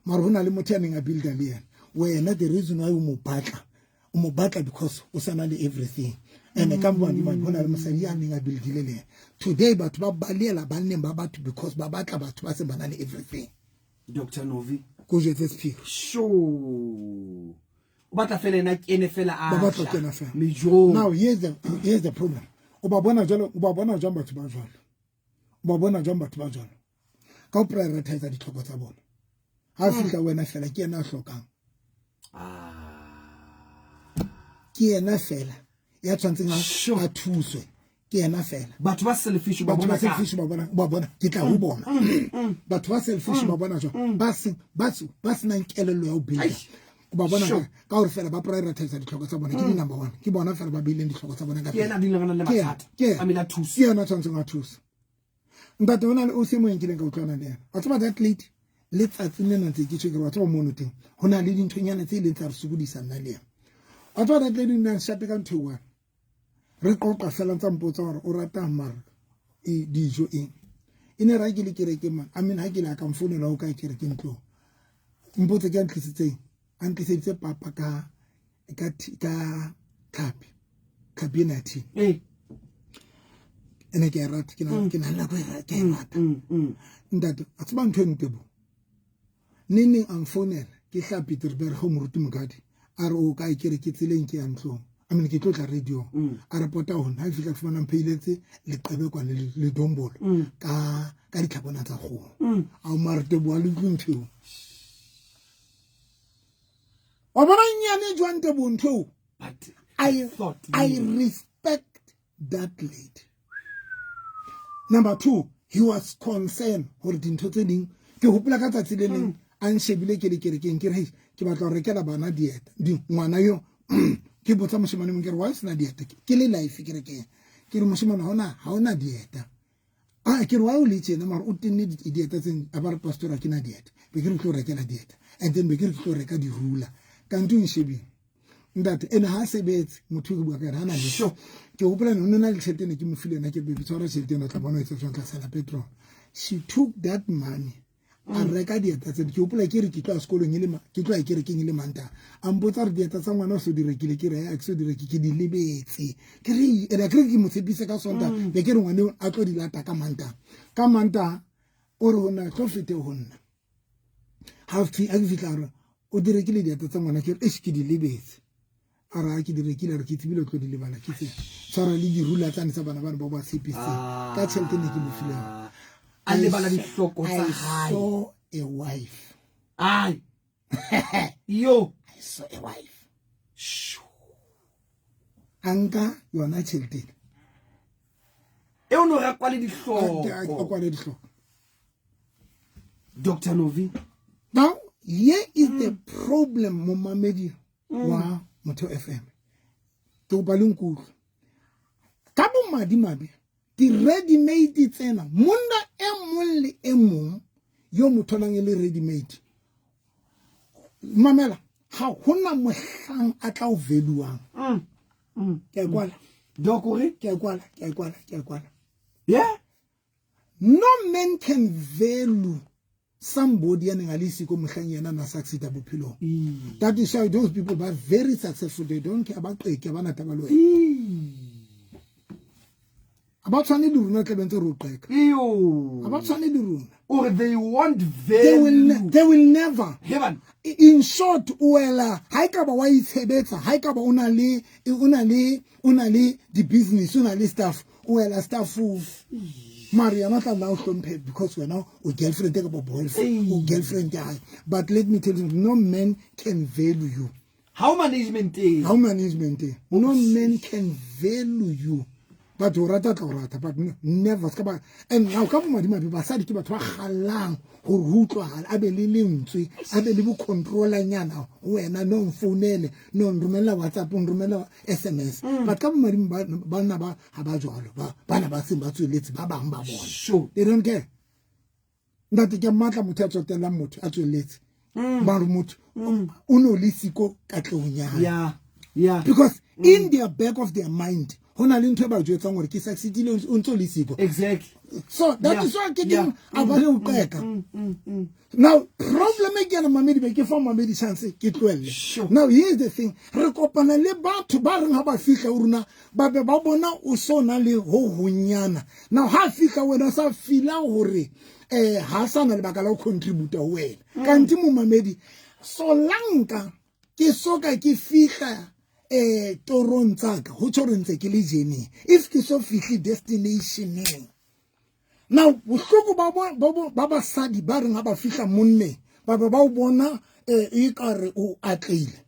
Mara ho na le motho ya neng a builda le yena. Wena the reason why o mo batla because o sana le everything. And ka bomadimabe ho na le mosadi ya neng a buildile le yena. Today batho ba baleela banneng ba batho because ba batla batho ba seng ba na le everything. Dr. Novi. Ko jwetse sephiri. Sure. O batla fela ena kene fela a. Ba batla kena fela. Mejo. Now here's the problem. O ba bona jwalo, o ba bona jwang batho ba jwalo? O ba bona jwang batho ba jwalo? Ka o prioritize ditlhoko tsa bona. Ha fihla wena fela ke yena a hlokang. Ke yena fela ya tshwantseng a thuswe. Ke yena fela. Batho ba selfish ba bona. Batho ba selfish ba bona ke tla ho bona. Batho ba selfish ba bona jwang? Ba senang kelello ya ho builda. Ba bona ka hore fela ba prioritize ditlhoko tsa bona, ke number 1. Ke bona fela ba beileng ditlhoko tsa bona ka pele. Ke yena a dinagana le mathata. A mela thuso. Ke yena tshwantseng a thusa. Ntate ona le o se mo nkileng ka utlwana le yena. Wa tseba that lady le tsatsing lena ntse ke tjho ke re wa tseba mono teng. Ho na le dinthonyana tse ileng tsa re sokodisa nna le yena. Wa tseba that lady nna shape ka ntho e one. Re qoqa fela ntsa mpotsa hore o rata mara e dijo eng. E ne ra ke le kereke man. I mean ha ke la ka mfonela o ka kereke ntlong. Mpotse ke a ntlisitseng. A ntliseditse papa ka tlhapi. Tlhapi ena ya thini. Ene ke a e rata, ke na ke na le nako e ke a e rata. Ntate, a tseba ntho e ntebo. Neng neng a nfounela ke hla Pieterburg go moruti Mokadi. A re o kae, ke re ke tseleng ke ya ntlong. I mean ke tlo tla radio. A re pota hona ha ke fihla ke fumana mpheiletse leqebe kwane le dombolo ka ditlhakwana tsa kgoho. A o mare tebo a le utlwe ntho eo. Wa bona nyane jwang tebo ntho eo? But I respect that lady. Number two, he was concerned hore dintho tse ding ke hopola ka tsatsi le leng a nshebile ke le kerekeng, ke re hei ke batla ho rekela bana dieta di ngwana yo ke botsa moshemane mong ke re why o sena dieta, ke le life kerekeng, ke re moshemane ha hona dieta, a ke re why o le tjena mara o tenne dieta tse a ba re pastor a ke na dieta, be ke re tlo rekela dieta and then be ke re tlo reka dirula kantho nshebile ntate ene ha sebetse motho ke bua ka yena ha na le ke hopola ne o na le tjhelete ne ke mo file yona ke baby tshwara tjhelete ena o tla bona o etsa jwang tla sela petrol. She took that money a reka dieta tse ke hopola ke re ke tloha sekolong e le ke tloha kerekeng e le Mantaha, a mpotsa re dieta tsa ngwana o so di rekile, ke re a ke so di reke ke di lebetse, ke re ene ke re ke mo tshepise ka Sontaha be ke re ngwane a tlo di lata ka Mantaha, ka Mantaha o re ho nna tlo fete ho nna half three a ke fihla re o di rekile dieta tsa ngwana, ke re eish ke di lebetse, a re a ke di rekile, a re ke tsebile o tlo di lebala, ke tse tshwara le dirula tsane tsa bana bane ba ba tshepisitseng ka tjhelete ne ke mo file yona. A lebala dihloko tsa I hae. saw a wife. Ai. Yo. I saw a wife. A nka yona tjhelete ena. E o no rekwa le A dihloko. kwale dihloko. Dr. Novi. Now, here is the problem momamedi wa Motheo FM. Ke kopa le nkutlwe. Ka bomadimabe, di-ready made tsena, monna e mong le e mong yo mo tholang e le ready made. Mamela, ha hona mohlang a tla o valuang. Ke a kwala. Doc o re? Ke a kwala, ke a kwala, ke a kwala. Yeah. No man can value somebody ya neng a le siko mohlang yena na succeed bophelong. That is why those people are very successful. They don't care about qeke, ba na taba le wena. Ha ba tshwane le rona tla bentse re o qeka. Iyo. Ha ba tshwane le rona. Or they want They will value. they will never. Heaven. In short, wela ha e ka ba wa itshebetsa, ha e ka ba o na le, o na le, o na le di business, o na le staff, o wela staff. Mara yena o tla nna o hlomphe because wena o girlfriend kapa boyfriend, o girlfriend ya hae. But let me tell you, no man can value you. How management e? How management e? No man can value you. But o rata tla o rata, but never. Ska ba, and now ka bomadimabe basadi ke batho ba kgallang hore ho utlwahale, a be le lentswe, a be le bo controller-nyana ho wena, no nfounele, no nromella WhatsApp, nromella SMS. But ka bomadimabe banna ba ha ba jwalo, bana ba seng ba tsweletse ba bang ba bona. Sure. They don't care. Ntate ke matla motho a tsotellang motho a tsweletse. Mare motho o no le siko katlehong ya hae. Yeah. Yeah. Because in their back of their mind, ho na le ntho e ba jwetsang hore ke succeedile, o ntso le siko. Exactly. So that Yeah. is why ke Yeah. teng a ba le ho qeka. Now problem e ke yana mamedi be ke fa mamedi chance ke tlohelle. Sure. Now here's the thing, re kopana le batho ba reng ha ba fihla ho rona ba be ba bona o so na le ho honyana. Now ha fihla wena o sa feel-a hore ha sa na lebaka la ho contribute ho wena. Kanti momamedi solanka ke soka ke fihla torong tsaka ho tjho re ntse ke le journey. If ke so fihle destinationeng. Now bohloko ba basadi ba reng ha ba fihla monneng ba be ba o bona e ka re o atlehile.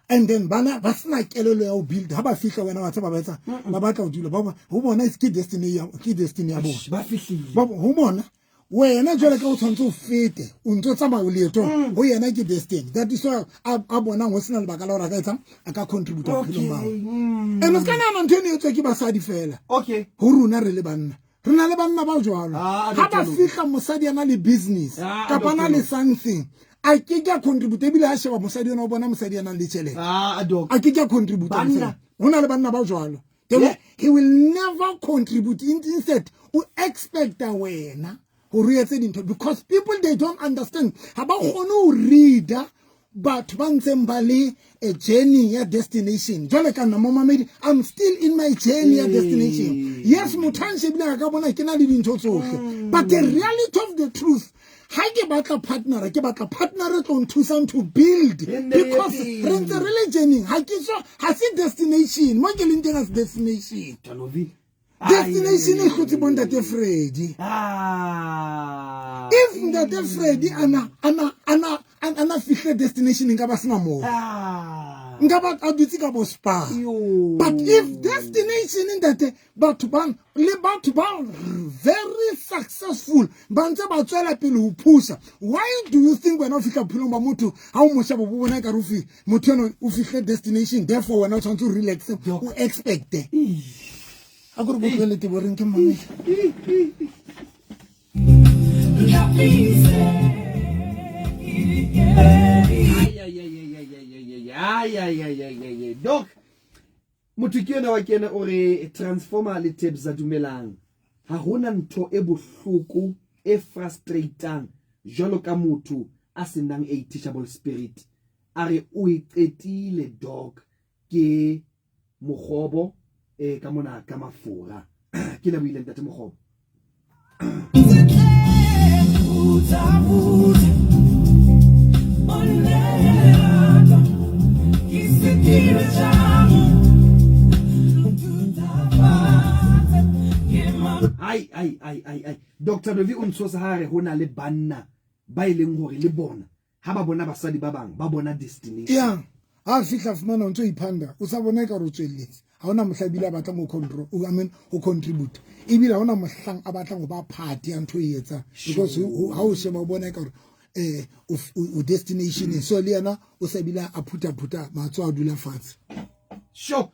And then bana ba sena kelello ya ho build ha ba fihla wena wa tseba ba etsa ba batla ho dula ba ho bona ke destiny ya, ke destiny ya bona. Ba fihlile. Ba ho bona wena jwale ka o tshwantse o fete o ntso tsamaya leetong ho yena ke destiny. That is why a bonang ho sena lebaka la hore a ka etsang, a ka contribute bophelong ba hao. And o ska nahana ntho eno e etswa ke basadi fela. Okay. Ho rona re le banna. Re na le banna ba jwalo. Ha ba Doctor Luke. fihla mosadi a na le business, kapa a na le Doctor Luke. something, a ke ke a contribute ebile ha sheba mosadi ena o bona mosadi a nang le tjhelete. Doc. A ke ke a contribute Banna. mosadi. Ho na le banna ba jwalo. They will, Yeah. he will never contribute. Instead, o expecta wena hore o etse dintho because people they don't understand. Ha ba kgone ho read-a Batho ba ntseng ba le a journey ya destination. Jwale ka nna momamedi, I'm still in my journey ya destination. Yes, motho a nshebile a ka bona ke na le dintho tsohle, but the reality of the truth, ha ke batla partner, ke batla partner e tlo nthusang to build, because re ntse re le journey. Ha ke so, ha se destination mo ke leng teng, ha se destination. Destination e hlotse bo ntate Freddy. If ntate Freddy ana fihle destination, nka ba sena moo, nka ba a dutse ka bo Spa. But if destination, ntate, batho ba le batho ba very successful ba ntse ba tswela pele ho pusha. Why do you think wena o fihla bophelong ba motho, ha o mo sheba, bo bona ekare o fi motho eno o fihle destination, therefore wena o tshwanetse o relax, o expecte a kore bo tlohele tebo reng ke mmamedi? Ai, ai, ai, ai, ai, ai, ai, ai, ai, ai, ai, ai. Doc, motho ke yona wa kena o re transformer le Tebza, dumelang. Ha hona ntho e bohloko e frustratang jwalo ka motho a se nang a teachable spirit. A re o e qetile, Doc, ke Mokgobo e ka mona ka mafura. Ke lebohile, ntate Mokgobo. Ai ai ai ai ai, Dr Novi, o ntshosa ha re ho na le banna ba e leng hore le bona ha ba bona basadi ba bang, ba bona destination. Ya ha fihla fumana o ntso iphanda, o sa bona ekare o tswelletse. Ha hona mohla ebile a batlang ho control, I mean, ho contribute, ebile ha hona mohlang a batlang ho ba part ya ntho e etsang, because ha o sheba o bona ekare o destination. So le yena o sa bile a phutha phutha matsoho, a dula fatshe. Sure.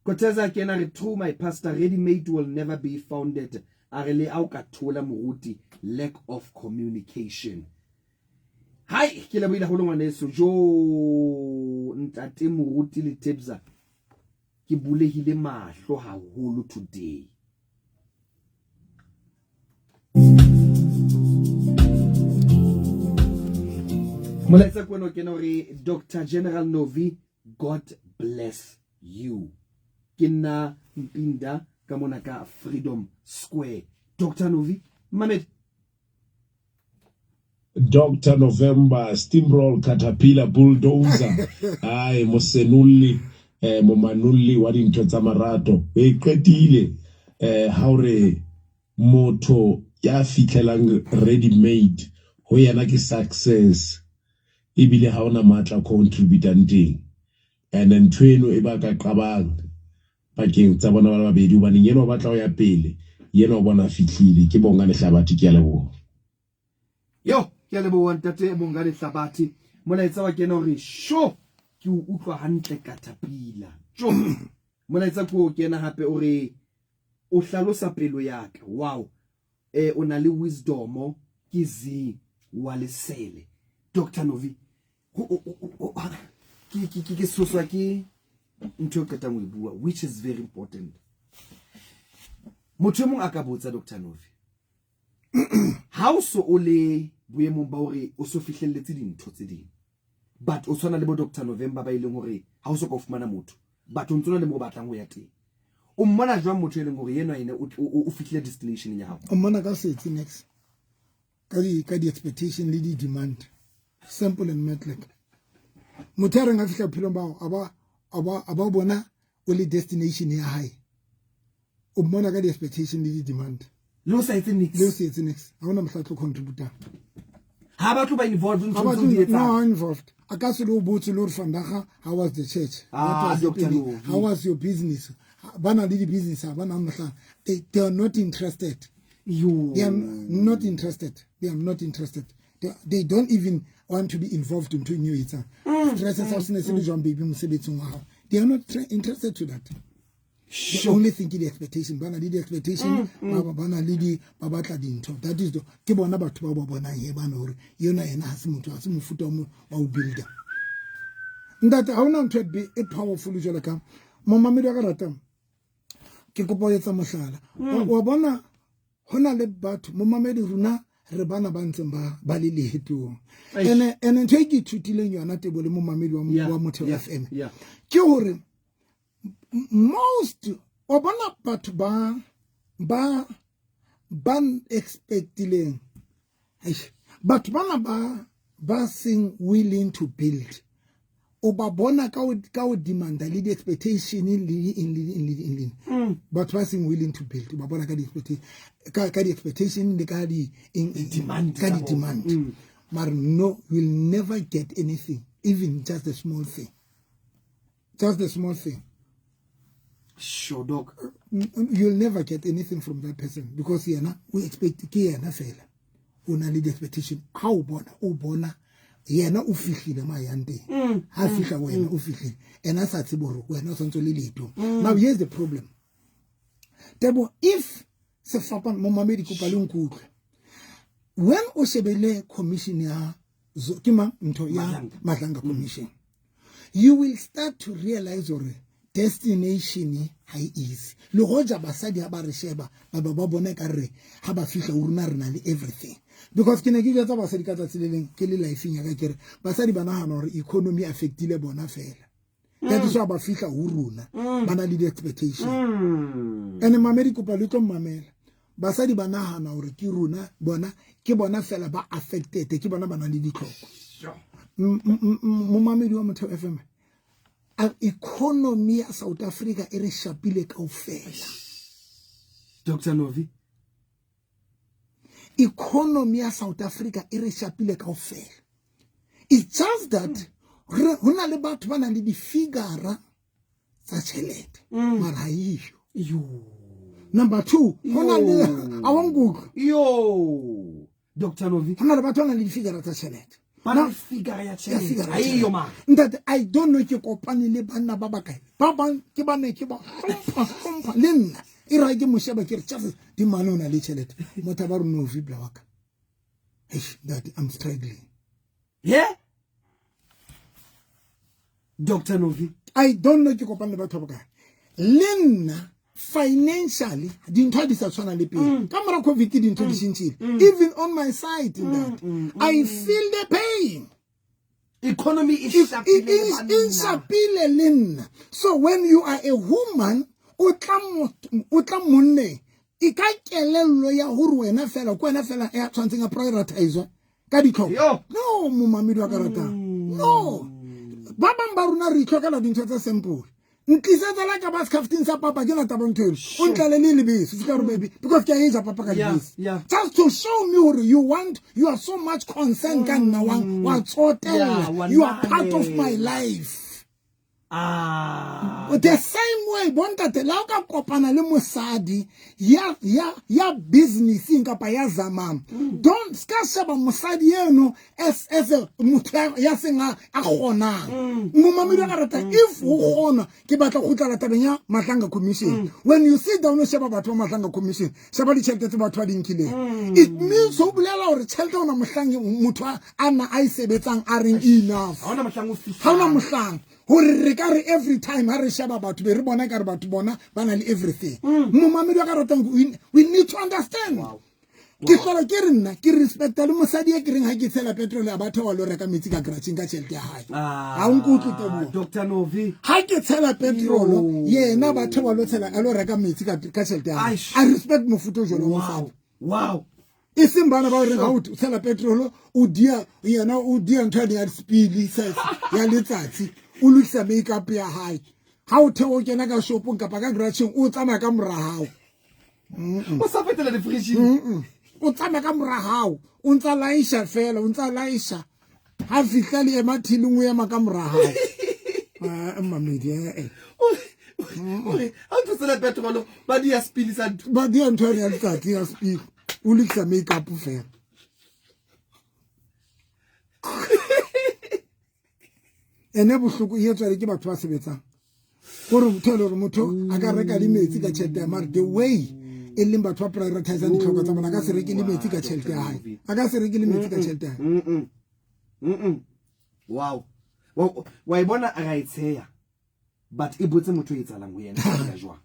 Koteza ke ena re, true, my pastor, ready made will never be founded. A re le a o ka thola moruti, lack of communication. Hai, ke lebohile haholo, ngwaneso. Jo, ntate moruti le Tebza, ke bulehile mahlo haholo today. Molaetsa ke wena o kena hore Dr General Novi, God bless you. Ke nna Mpinda ka mona ka Freedom Square. Dr Novi, mamedi. Dr November, Steamroll, Caterpillar, Bulldozer, ai mosenolli, momanolli wa dintho tsa marato. E qetile ha hore motho ya fihlelang ready made ho yena ke success, ebile ha ona matla contributang teng, and ntho eno e baka qabang pakeng tsa bona ba le babedi, hobaneng yena o batla ho ya pele, yena o bona fihlile. Ke Bonga Lehlabathe, ke a leboha. Yo, ke a leboha, ntate Bonga Lehlabathe. Molaetsa wa kena hore sho ke o utlwa hantle, katapila. Jo, molaetsa ko o kena hape o re o hlalosa pelo ya ka. Wow, o na le wisdom, ke Z wa lesele. Dr Novi, ke soswa ke ntho e qetang ho e bua, which is very important. Motho e mong a ka botsa, Dr Novi, ha o so o le boemong ba hore o so fihlelletse dintho tse ding, but o tshwana le bo Dr November ba e leng hore ha o so ka o fumana motho, but o ntso na le mo o batlang ho ya teng, o mmona jwang motho e leng hore yena ene o fihlile destination ya hao? O mmona ka setsi next, ka di expectation le di demand, simple and metric. Motho a reng a fihla bophelong bao a ba bona o le destination ya hae, o mmona ka di expectation le di demand. Le o sa etse nix. Le o se etse nix, ha ona mohla tlo contributang. Ha batho ba involved Ha nthong ba tseo di tlo- no etsang. Involved a ka se le o botse le hore vandaga how was the church, Ah, what was Dr. happening, Novi. how was your business. Ba na le di-business, ha ba na mohlang they are not interested. Yo. They are not interested, they are not interested. They don't even want to be involved nthong eo etsang. Stress sa se ne se le jwang, baby, mosebetsing wa hao, they are not interested to that. The only thing ke di-expectation, ba na le di-expectation, ba na le di ba batla dintho. That is the ke bona batho ba ba bonang he bana hore yona yena ha se motho, ha se mofuta wa ho builder. Ntate, ha hona ntho e e powerful jwalo ka momamedi wa ka ratang. Ke kopa ho etsa mohlala. Wa bona, ho na le batho, momamedi, rona Re bana ba ntseng ba ba le leetong. Ene ene ntho e ke ithutileng yona Tebo le momamedi wa wa Motheo FM ke hore most wa bona batho ba ba ba expectileng, batho bana ba ba seng willing to build, o ba bona ka o ka o demanda le di-expectation le di-eng le di-eng le di-eng le eng. Batho ba seng willing to build, o ba bona ka di-expectation, ka di-expectation le ka di eng demand ka tsa di-demand. Bona. Mara no, you'll never get anything, even just a small thing, just a small thing. Sure, doc. You'll never get anything from that person because yena o expect, ke yena fela o na le di-expectation. Ha o bona, o bona yena o fihlile ma yang teng, ha fihla wena o fihlile, ena a sa tsebe hore wena o santse o le leetong. Now here's the problem, Tebo. If sefapano, momamedi, kopa le nkutlwe, when o shebele commission ya ke mang ntho ya Madlanga. Madlanga Commission, you will start to realize hore destination ha e easy. Le hoja basadi ha ba re sheba, ba ba ba bona ka re ha ba fihla ho rona re na le everything, because ke ne ke jwetsa basadi ka tsatsi le leng ke le lifeng ya ka, ke re basadi ba nahana hore economy affectile bona fela. That is why ba fihla ho rona ba na le di-expectation. And mamedi, kopa le tlo mmamela, basadi ba nahana hore ke rona bona, ke bona fela ba affected, ke bona ba nang le ditlhoko. Momamedi wa Motheo FM, a economy ya South Africa e re shapile kaofela. Dr Novi. Economy ya South Africa e re shapile kaofela. It's just that re ho na le batho ba nang le di-figure tsa tjhelete, mara ha eyo. Yo. Number two, ho na le a wa nkutlwa? Yo, Dr Novi. Ho na le batho ba nang le di-figure tsa tjhelete. Ba na le figure ya Ya tjhelete. figure ya Ha eyo tjhelete. mara. Ntate, I don't know ke kopane le banna ba bakae, ba bang ke ba ne ke ba hlompha hlompha, le nna e ra ke mosheba, ke re just di mane o na le tjhelete, motho a ba re no vibla wa ka. Eish, ntate, I'm struggling. Yeah, Dr Novi. I don't know ke kopane le batho ba bakae. Le nna financially dintho ha di sa tshwana le pele. Ka mora COVID dintho di tjhentjhile. Even on my side, ntate, I feel the pain. Economy e shapile le E banna. shapile le nna. So when you are a woman, o tla o tla monneng e ka kelello ya hore wena fela, ke wena fela ya tshwantseng a prioritize ka ditlhoko. Yo. No, momamedi wa ka ratang, no, ba bang ba rona re itlhokela dintho tse simple. Ntlisetsa la ka ba scafteng sa papa, ke na taba ntho eno, o ntlale le lebese, se ka re baby, because ke a e ja papa ka lebese. Just to show me hore you want, you are so much concerned ka nna, wa tsotella. Yeah, wa You are part of my nahana. life. Ah. The same way bontate, la o ka kopana le mosadi ya ya ya businessing kapa ya zamang, don't ska sheba mosadi eno as a motho ya seng a kgonang. Momamedi wa ka rata, if o kgona, ke batla go kgutlela tabeng ya Madlanga Commission. When you sit down o sheba batho ba Madlanga Commission, sheba ditjhelete tse batho ba di nkileng, it means ho bolela hore tjhelete ona mohlang motho a na a e sebetsang a reng enough. Ha hona mohlang o fihlang. Ha hona mohlang hore re ka re every time ha re sheba batho be re bona ka re batho bona ba na le everything. Momamedi wa ka ratang, we need to understand. Ke hlola ke re nna ke respecta le mosadi e ke reng ha ke tshela petrol a batho wa lo reka metsi ka garageng ka tjhelete ya hae. Ah, Ha o nkutlwe, Teboho? Dr Novi. Ha ke tshela petrol, Yo. yena batho ba lo tshela a lo reka metsi ka tjhelete ya hae. Aish. I respect mofuta o jwalo wa mosadi. Wow. E seng bana ba reng ha o tshela petrol, o dia yena, o dia ntho ya spili ya letsatsi, o lokisa makeup ya hae, ha o theo o kena ka shopong kapa ka garageng, o tsamaya ka mora hao. O sa fetela di-fridgeng. O tsamaya ka mora hao, o ntsa laisha fela, o ntsa laisha, ha fihla le ema thileng, o ema ka mora hao. Ah, mamedi, eh. Ore ha o tshela petrol ba di ya spili sa ntho. Ba dia ntho ya letsatsi ya spili, o lokisa makeup fela. Ene bohloko e etswa le ke batho ba sebetsang, kore motho e le hore motho a ka reka le metsi ka tjhelete ya, mare the way e leng batho ba prioritizang ditlhoko tsa bona, a ka se reke le metsi ka tjhelete ya hae, a ka se reke le metsi ka tjhelete ya hae. Wow. Wa e bona, ra e tsheya, but e botse motho e etsahalang ho yena ya jwang.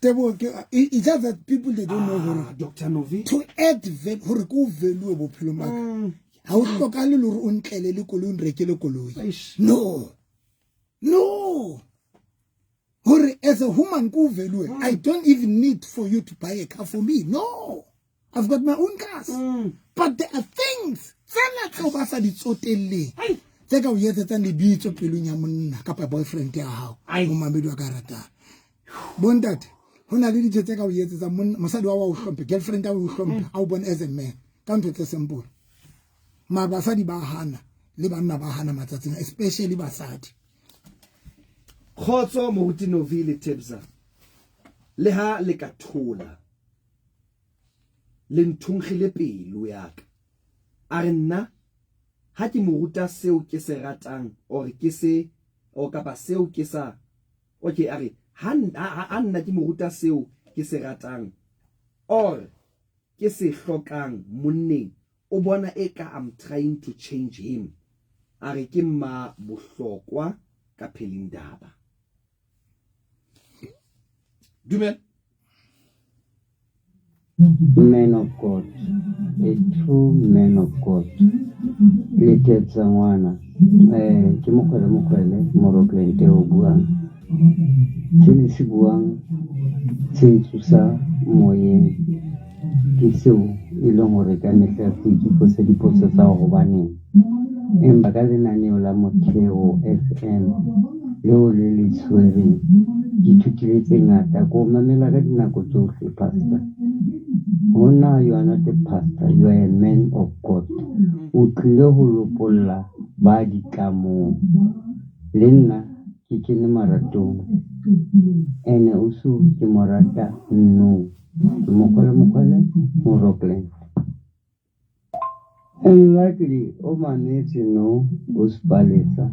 Tebo it's just that people they don't know hore Dr Novi to add hore ke o value bophelong ba ka. Ha o hlokahale le hore o ntlele le koloi o nrekele koloi. No. No. Hore as a human ke o value. I don't even need for you to buy a car for me. No. I've got my own cars. But there are things tsena tseo ba sa di tsotelleng tse ka o etsetsang lebitso pelong ya monna kapa boyfriend ya hao, momamedi wa ka ratang. Bontate, ho na le dintho tse ka o etsetsang mosadi wa o hlomphe, girlfriend ya o hlomphe, a o bone as a man ka ntho tse simple. Mara basadi ba hana le banna ba hana matsatsing, especially basadi. Kgotso Moruti Novi le Tebza. Le ha le ka thola, le nthonkgile pelo ya ka. A re nna ha ke mo ruta seo ke se ratang or ke se or kapa seo ke sa okay a re ha nna ke mo ruta seo ke se ratang or ke se hlokang monneng o bona eka I'm trying to change him. A re ke mma bohlokwa ka Phelindaba. Dumela. Man of God, a true man of God. Le thetsa ngwana. Ke Mokwele Mokwele, Moroklente o buang. Se le se buang se ntsosa moyeng. Ke seo e leng hore ka mehla ke ipotsa dipotso tsa hobaneng. Empa ka lenaneo la Motheo FM leo le le tshwereng, ke ithutile tse ngata. Ko mamela ka dinako tsohle, pastor. Hona you are not a pastor, you are a man of God. O tlile ho lopolla ba ditlamong. Le nna ke kene maratong. Ene o so ke mo rata no. Ke Mokwele Mokwele, mo Rockland. And luckily, o mametse no, o Spalesa.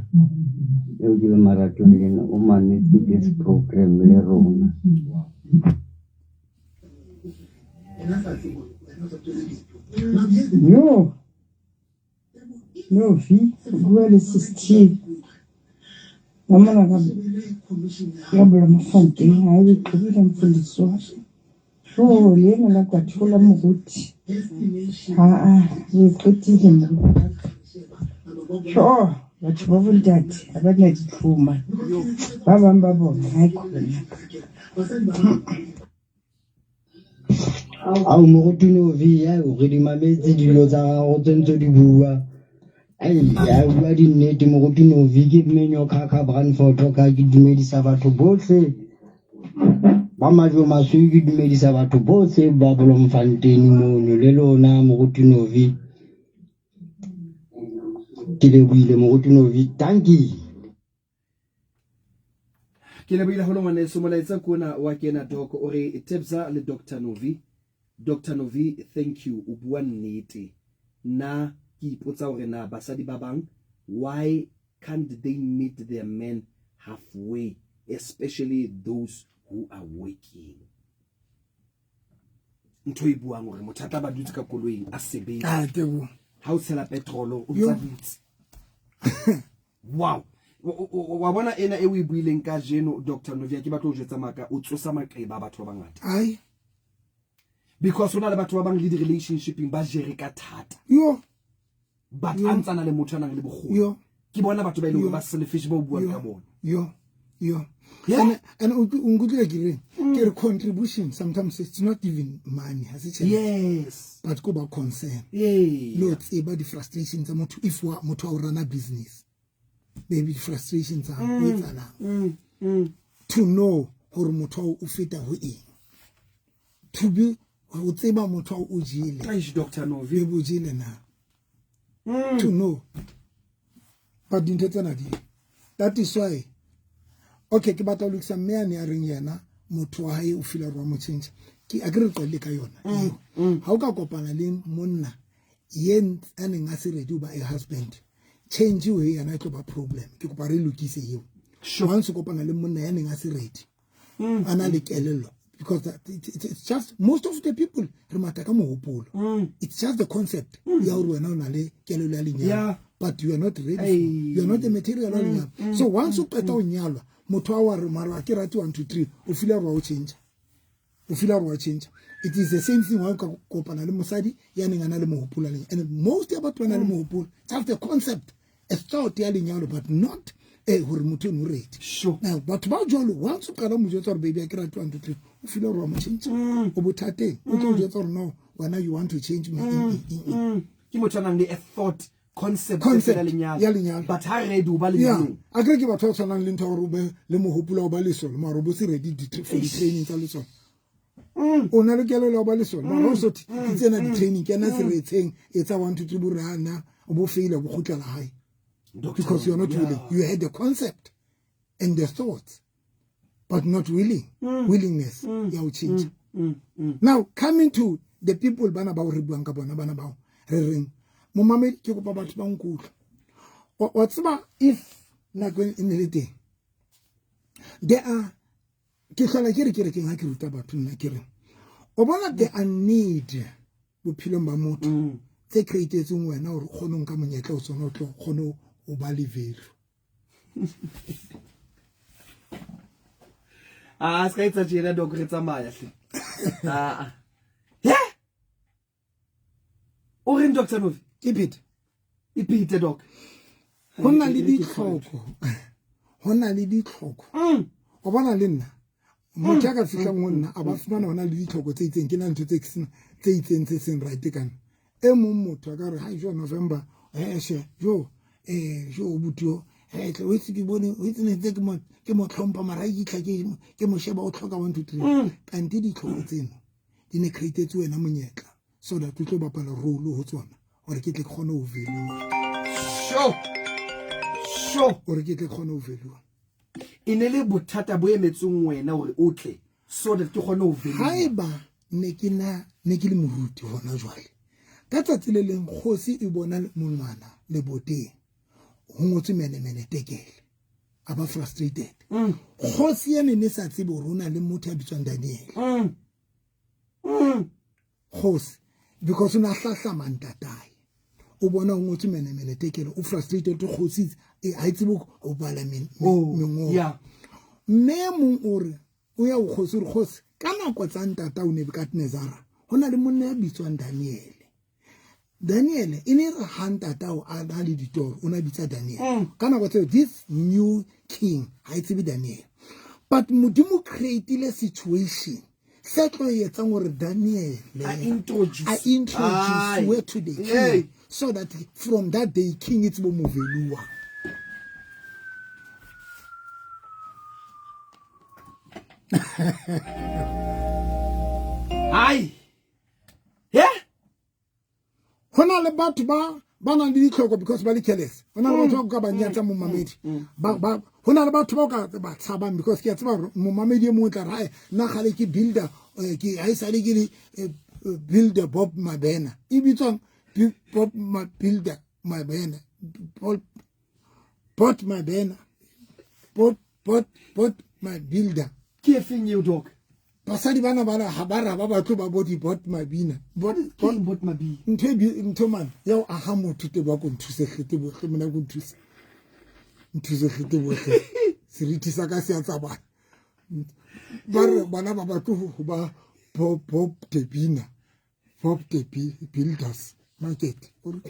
Eo ke le maratong le ena, o mametse this program le rona. Yo, Novi, o bua le Sis T. Wa mona ka ka Bloemfontein, ha e qobile mfundisi wa. Oh, le ena la kwathola moruti. Ha a, o e qetile moruti wa ka. Tjho, batho ba bontate ha ba na ditlhoma. Ba bang ba bona ha e khona. Ao moruti Novi, ya re di mametse dilo tsa gago tse ntse di bua. Ai, ya bua dinnete moruti Novi, ke Mmenyo Khakha Brandfort ka ke dumedisa batho bohle ba Majwe Masweu, ke dumedisa batho bohle ba Bloemfontein mono le lona moruti Novi. Ke lebohile moruti Novi, dankie. Ke lebohile haholo ngwaneso. Molaetsa ke ona wa kena Doc, o re Tebza le Dr Novi. Dr Novi, thank you, o bua nnete. Nna ke ipotsa hore na basadi ba bang why can't they meet their men halfway, especially those who are working. Ntho e buang hore motho a tla ba dutse ka koloing a sebetsa. Ah, Tebo. Ha o tshela petrol o ntsa dutse. Wow. Wa bona ena e o e buileng ka jeno Dr Novia, ke batla ho jwetsa maka o tsosa maqeba a batho ba bangata. Ai. Because hona le batho ba bang le di-relationshipeng ba jere ka thata. Yo. But a ntsa na le motho a nang le bokgoni. Yo. Ke bona batho ba e leng hore ba selfish ba o buang ka bona. Yo. Yo. Yeah. And o nkutlwile ke reng? Ke re contribution sometimes it's not even money, ha se tjhelete. Yes. But ko ba concern. Yeah. Le o tseba di-frustration tsa motho if wa motho a o rana business. Maybe di-frustration tsa hao, o etsahalang. To know hore motho ao o feta ho eng. To be ho tseba motho ao o jele. Eish, Dr Novi. Ebe o jele na. To know. But dintho tsena di. That is why. Okay, ke batla ho lokisa mme a ne a reng yena motho wa hae o feel hore wa mo change. Ke a ke re qelle ka yona. Ha o ka kopana le monna ye a neng a se ready ho ba a husband, change eo yena e tlo ba problem. Ke kopa re lokise eo. Once o kopana le monna ya neng a se ready, a na le kelello, because that, it's just most of the people re mata ka mohopolo. It's just the concept ya hore wena o na le kelello ya lenyalo. But you are not ready for, you are not a material wa lenyalo. So once o qeta ho nyalwa, motho wa re mara ke rate 1 2 3, o feel hore wa o change. O feela gore wa change. It is the same thing wa ka kopana le mosadi ya neng a na le mohopolo a leng, and most ya batho ba na le mohopolo, just the concept, a thought ya lenyalo, but not gore motho eno o ready. Now batho ba jalo, once o qala mo jwetsa gore, "Baby, a ke rate 1 2 3," o feela gore wa mo change, o bothateng. O tlo o jwetsa gore, "No, wena you want to change me," eng, eng, eng, eng. Ke motho a nang le a thought, concept Concept ya lenyalo, ya lenyalo. But ha ready o ba ya lenyalong. A kere ke batho ba tshwanang le ntho ya gore o be le mohopolo wa ho ba lesole, mara o bo se ready for di-training tsa lesole. O na le kelelo ya ho ba lesole, mara o so ke tsena di-training, kena seretsheng, etsa 1 2 3, bo re ana o bo faila, bo kgutlela hae. Doctor, Because you're not willing. You had the concept and the thoughts, but not willing, willingness ya ho change. Now coming to the people bana bao re buang ka bona, bana bao re reng, momamedi, ke kopa batho ba nkutlwa. Wa tseba, if nako e ne le teng, there are, ke hlola ke re kerekeng ha ke ruta batho, nna ke re, o bona, there are need bophelong ba motho tse createtsweng wena hore o kgone ho nka monyetla o tsona, o tlo kgone ho ba le value. A se ka etsa tjena, doc, re tsamaya hle. Ah, he o reng, Dr Novi? Ke phete. E phete, doc. Ho na le ditlhoko, ho na le ditlhoko. O bona, le nna motho a ka fihlang ho nna, a ba fumana hona le ditlhoko tse itseng, ke na ntho tse tse itseng tse seng right kana. E mong motho a ka re, "Hai, jo November, she jo jo butio tle o itse ke bone o itse ne ntse ke mo tlhompha, mara ha ke itlha ke mo sheba, o tlhoka 1 2 3." Kante ditlhoko tseno di ne createtse wena monyetla so that o tlo bapala role ho tsona gore ke tle ke kgone ho value. Sure. Gore ke tle ke kgone ho value. E ne le bothata bo emetseng wena hore o tle so that ke kgone ho value. Haeba ne ke na ne ke le moruti hona jwale, ka tsatsi le leng kgosi e bona monwana leboteng, ho ngotswe menemene tekele, a ba frustrated. Kgosi ene ne sa tsebe hore ho na le motho ya bitswang Daniel. Kgosi, because o ne a hlahlama ntatae, o bona ho ngotswe menemene tekele, o frustrated. Kgosi ha e tsebe ho bala mengolo. Mme e mong o re o ya ho kgosi, o re, "Kgosi, ka nako tsa ntata o Nebukadnezara, ho na le monna ya bitswang Daniel. Daniel e ne re ha ntatao a na le ditoro, o na bitsa Daniel." Ka nako tseo, this new king ha e tsebe Daniel, but Modimo creatile situation se tlo etsang hore Daniel A introduce. a introduce to the king, so that from that day king e tsebe mo valua. Hai he. Ho na le batho ba nang le ditlhoko because ba le careless. Ho na le batho ba ka ba nyatsa momamedi, ba ho na le batho ba ka ba tshabang, because ke a tseba hore momamedi e mong o tla re, "Hai, nna kgale ke builder, ke ha esale ke le builder Bob Mabena," e bitswang Bob Builder Mabena, Bot Mabena, Bot Bot Bot my builder. Ke efeng eo, doc? Basadi bana ba ha ba ra ba batlo ba bo di bot mabina, bot. Ke eng bot mabina? Ntho e ntho man ya o aha motho te ba ko nthuse hlete bohle mona, ko nthuse, nthuse hlete bohle, seriti sa ka se a tsamaya. Ba re bana ba batlo ho ba Bob Bob the Bina, Bob the Builders Market. O re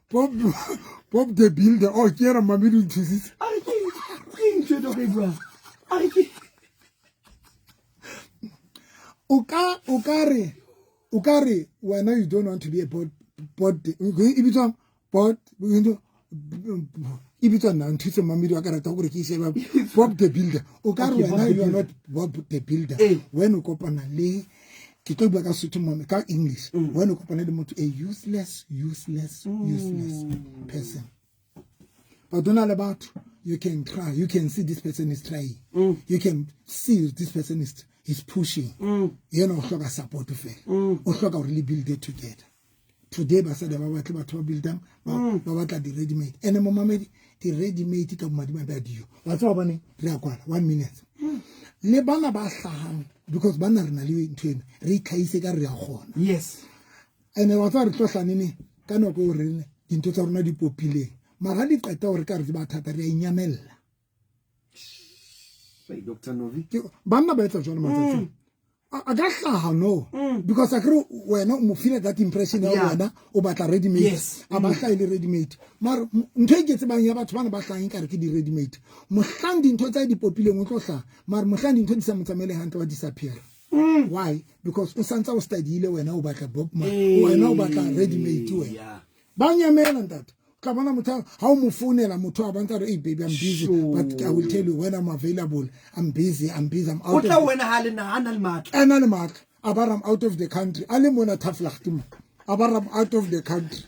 Bob Bob the Builder. Oh, ke era mamedi o nthusitse. A re ke ntho e doc e buang, a re ke O ka re wena you don't want to be a bot bot, e bitswang bot, e bitswang na? Nthuse mamedi wa ka, rata gore ke sheba Bob the Builder. O ka re Okay, Bob wena the you are Builder. not Bob the Builder. When o kopana le, ke tlo bua ka Sotho mame, ka English, when o kopana le motho, a useless, useless, useless person, but o na le batho, you can try, you can see this person is trying, you can see this person is pushing. Yena o hloka support fela, o hloka hore le build it together. Today basadi ba batle batho ba buildang, ba batla di-ready made, and momamedi, di-ready made ka bomadimabe a diyo. Wa tseba hobane re a kwala one minute le bana ba hlahang, because bana re na le ntho ena, re itlhahise ka re a kgona. And wa tseba re tlo hlanene ka nako eo re dintho tsa rona di popileng, mara ha di qeta hore ka re di ba thata, re a inyamella. Dr. Novi. Banna ba etsa jwalo matsatsing. A ka hlaha no because a kere wena o mo file that impression ya wena o batla ready made a ba hlahe le ready made mara ntho e ke tsebang ya batho bana ba hlahang ekare ke di ready made mohlang dintho tsa di popileng o tlo hlaha mara mohlang dintho di sa mo tsamaele hantle wa disappear. Why? Because o santsa o studyile wena o batla bob ma wena o batla ready made wena ba nyamela ntate tla bona motho ha o mo founela motho a bantsa re hey baby, I'm busy, sure, but I will tell you when I'm available. I'm busy, I'm busy, I'm out. O tla wena ha le na le matla. Ana le matla. A ba I'm out of the country. A le mona Taflacht mo. A ba I'm out of the country.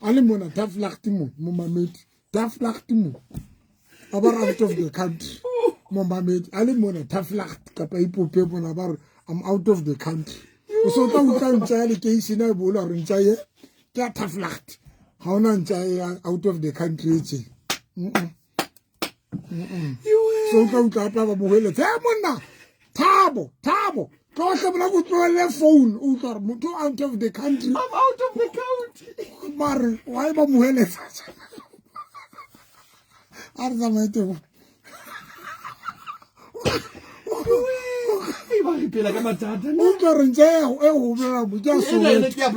A le mona Taflacht mo, mo mamedi. Taflacht mo. A ba out of the country. Mo mamedi. A le mona Taflacht kapa ipope mona ba re I'm out of the country. O so tla utlwa ntša ya lekeishene e bola re ntša ye ke ya Taflacht. Ga ona ntša ya out of the country e tse. So tla utlwa gape ba mo hweletsa e monna Thabo Thabo tlohle bona ko tlohelle phone o utlwa gore motho out of the country. I'm out of the country. Mare why ba mo hweletsa a re tsamaye tebo. O utlwa re ntša e gobola mo ke a Soweto ke a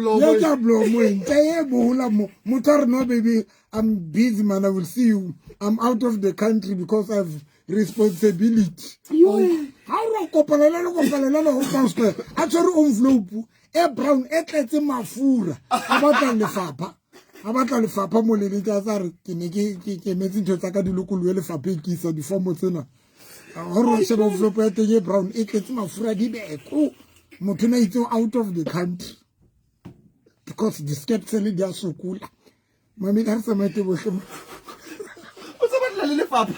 Blomo ntša e bola mo motho a re no baby, I'm busy man, I will see you, I'm out of the country because I've responsibility. Ha o re kopana le kopana le go pastor a tshwere envelope e brown e tletse mafura a batla lefapha a batla lefapha mo le tsa tsa re ke ne ke ke emetse ntho tsa ka di lokolohe lefapha e kisa difomo tsena gore o sheba envelope ya teng e brown e tletse mafura di beko motho na itse out of the country because di skepsele di a sokola. Mamedi ha re tsamaye tebohle. O tsamaya le lefapha.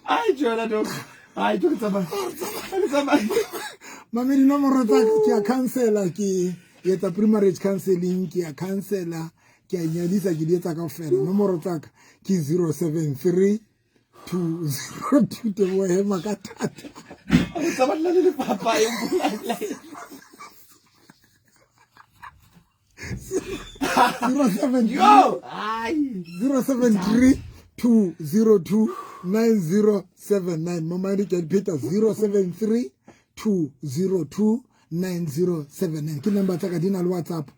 Ai jona dok. Ai ke tsamaya. Ke tsamaya. Mamedi nomoro tsa ke a counselor ke etsa pre-marriage counseling ke a counselor ke a nyadisa ke di etsa kaofela. Nomoro tsa ka ke 073 202 teboho hema ka thata. O tsamaya le lefapha e mpolaya. 073 Yo, ai 073 202 9079 momadi ke pheta 073 202 9079 ke number tsa ka di na le WhatsApp.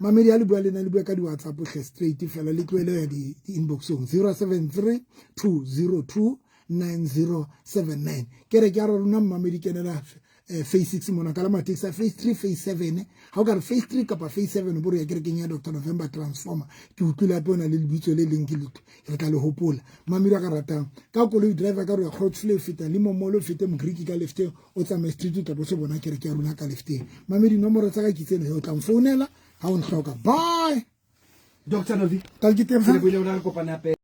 Mamedi ha le bua le nna le bua ka di WhatsApp hle straight fela le tlohele ya di inboxong 073 202 9079. Ke re ke a rona mmamedi kenela phase 6 mona ka la matekisi a phase 3 phase 7 ha o ka re phase 3 kapa phase 7 bo re ya kerekeng ya Dr. November Transformer ke utlwile hape o na le lebitso le leng ke letho re tla le hopola. Mamedi a ka ratang ka koloi driver ka re ya Grootvlei feta le momolo fete Mogriki ka lefteng o tsamaye street o tla bo se bona kereke ya rona ka lefteng. Mamedi nomoro tsa ka ke tsena o tla mfounela ha o ntlhoka. Bye Dr. Novi. Tla ke teng Ke lebohile hore re kopane hape.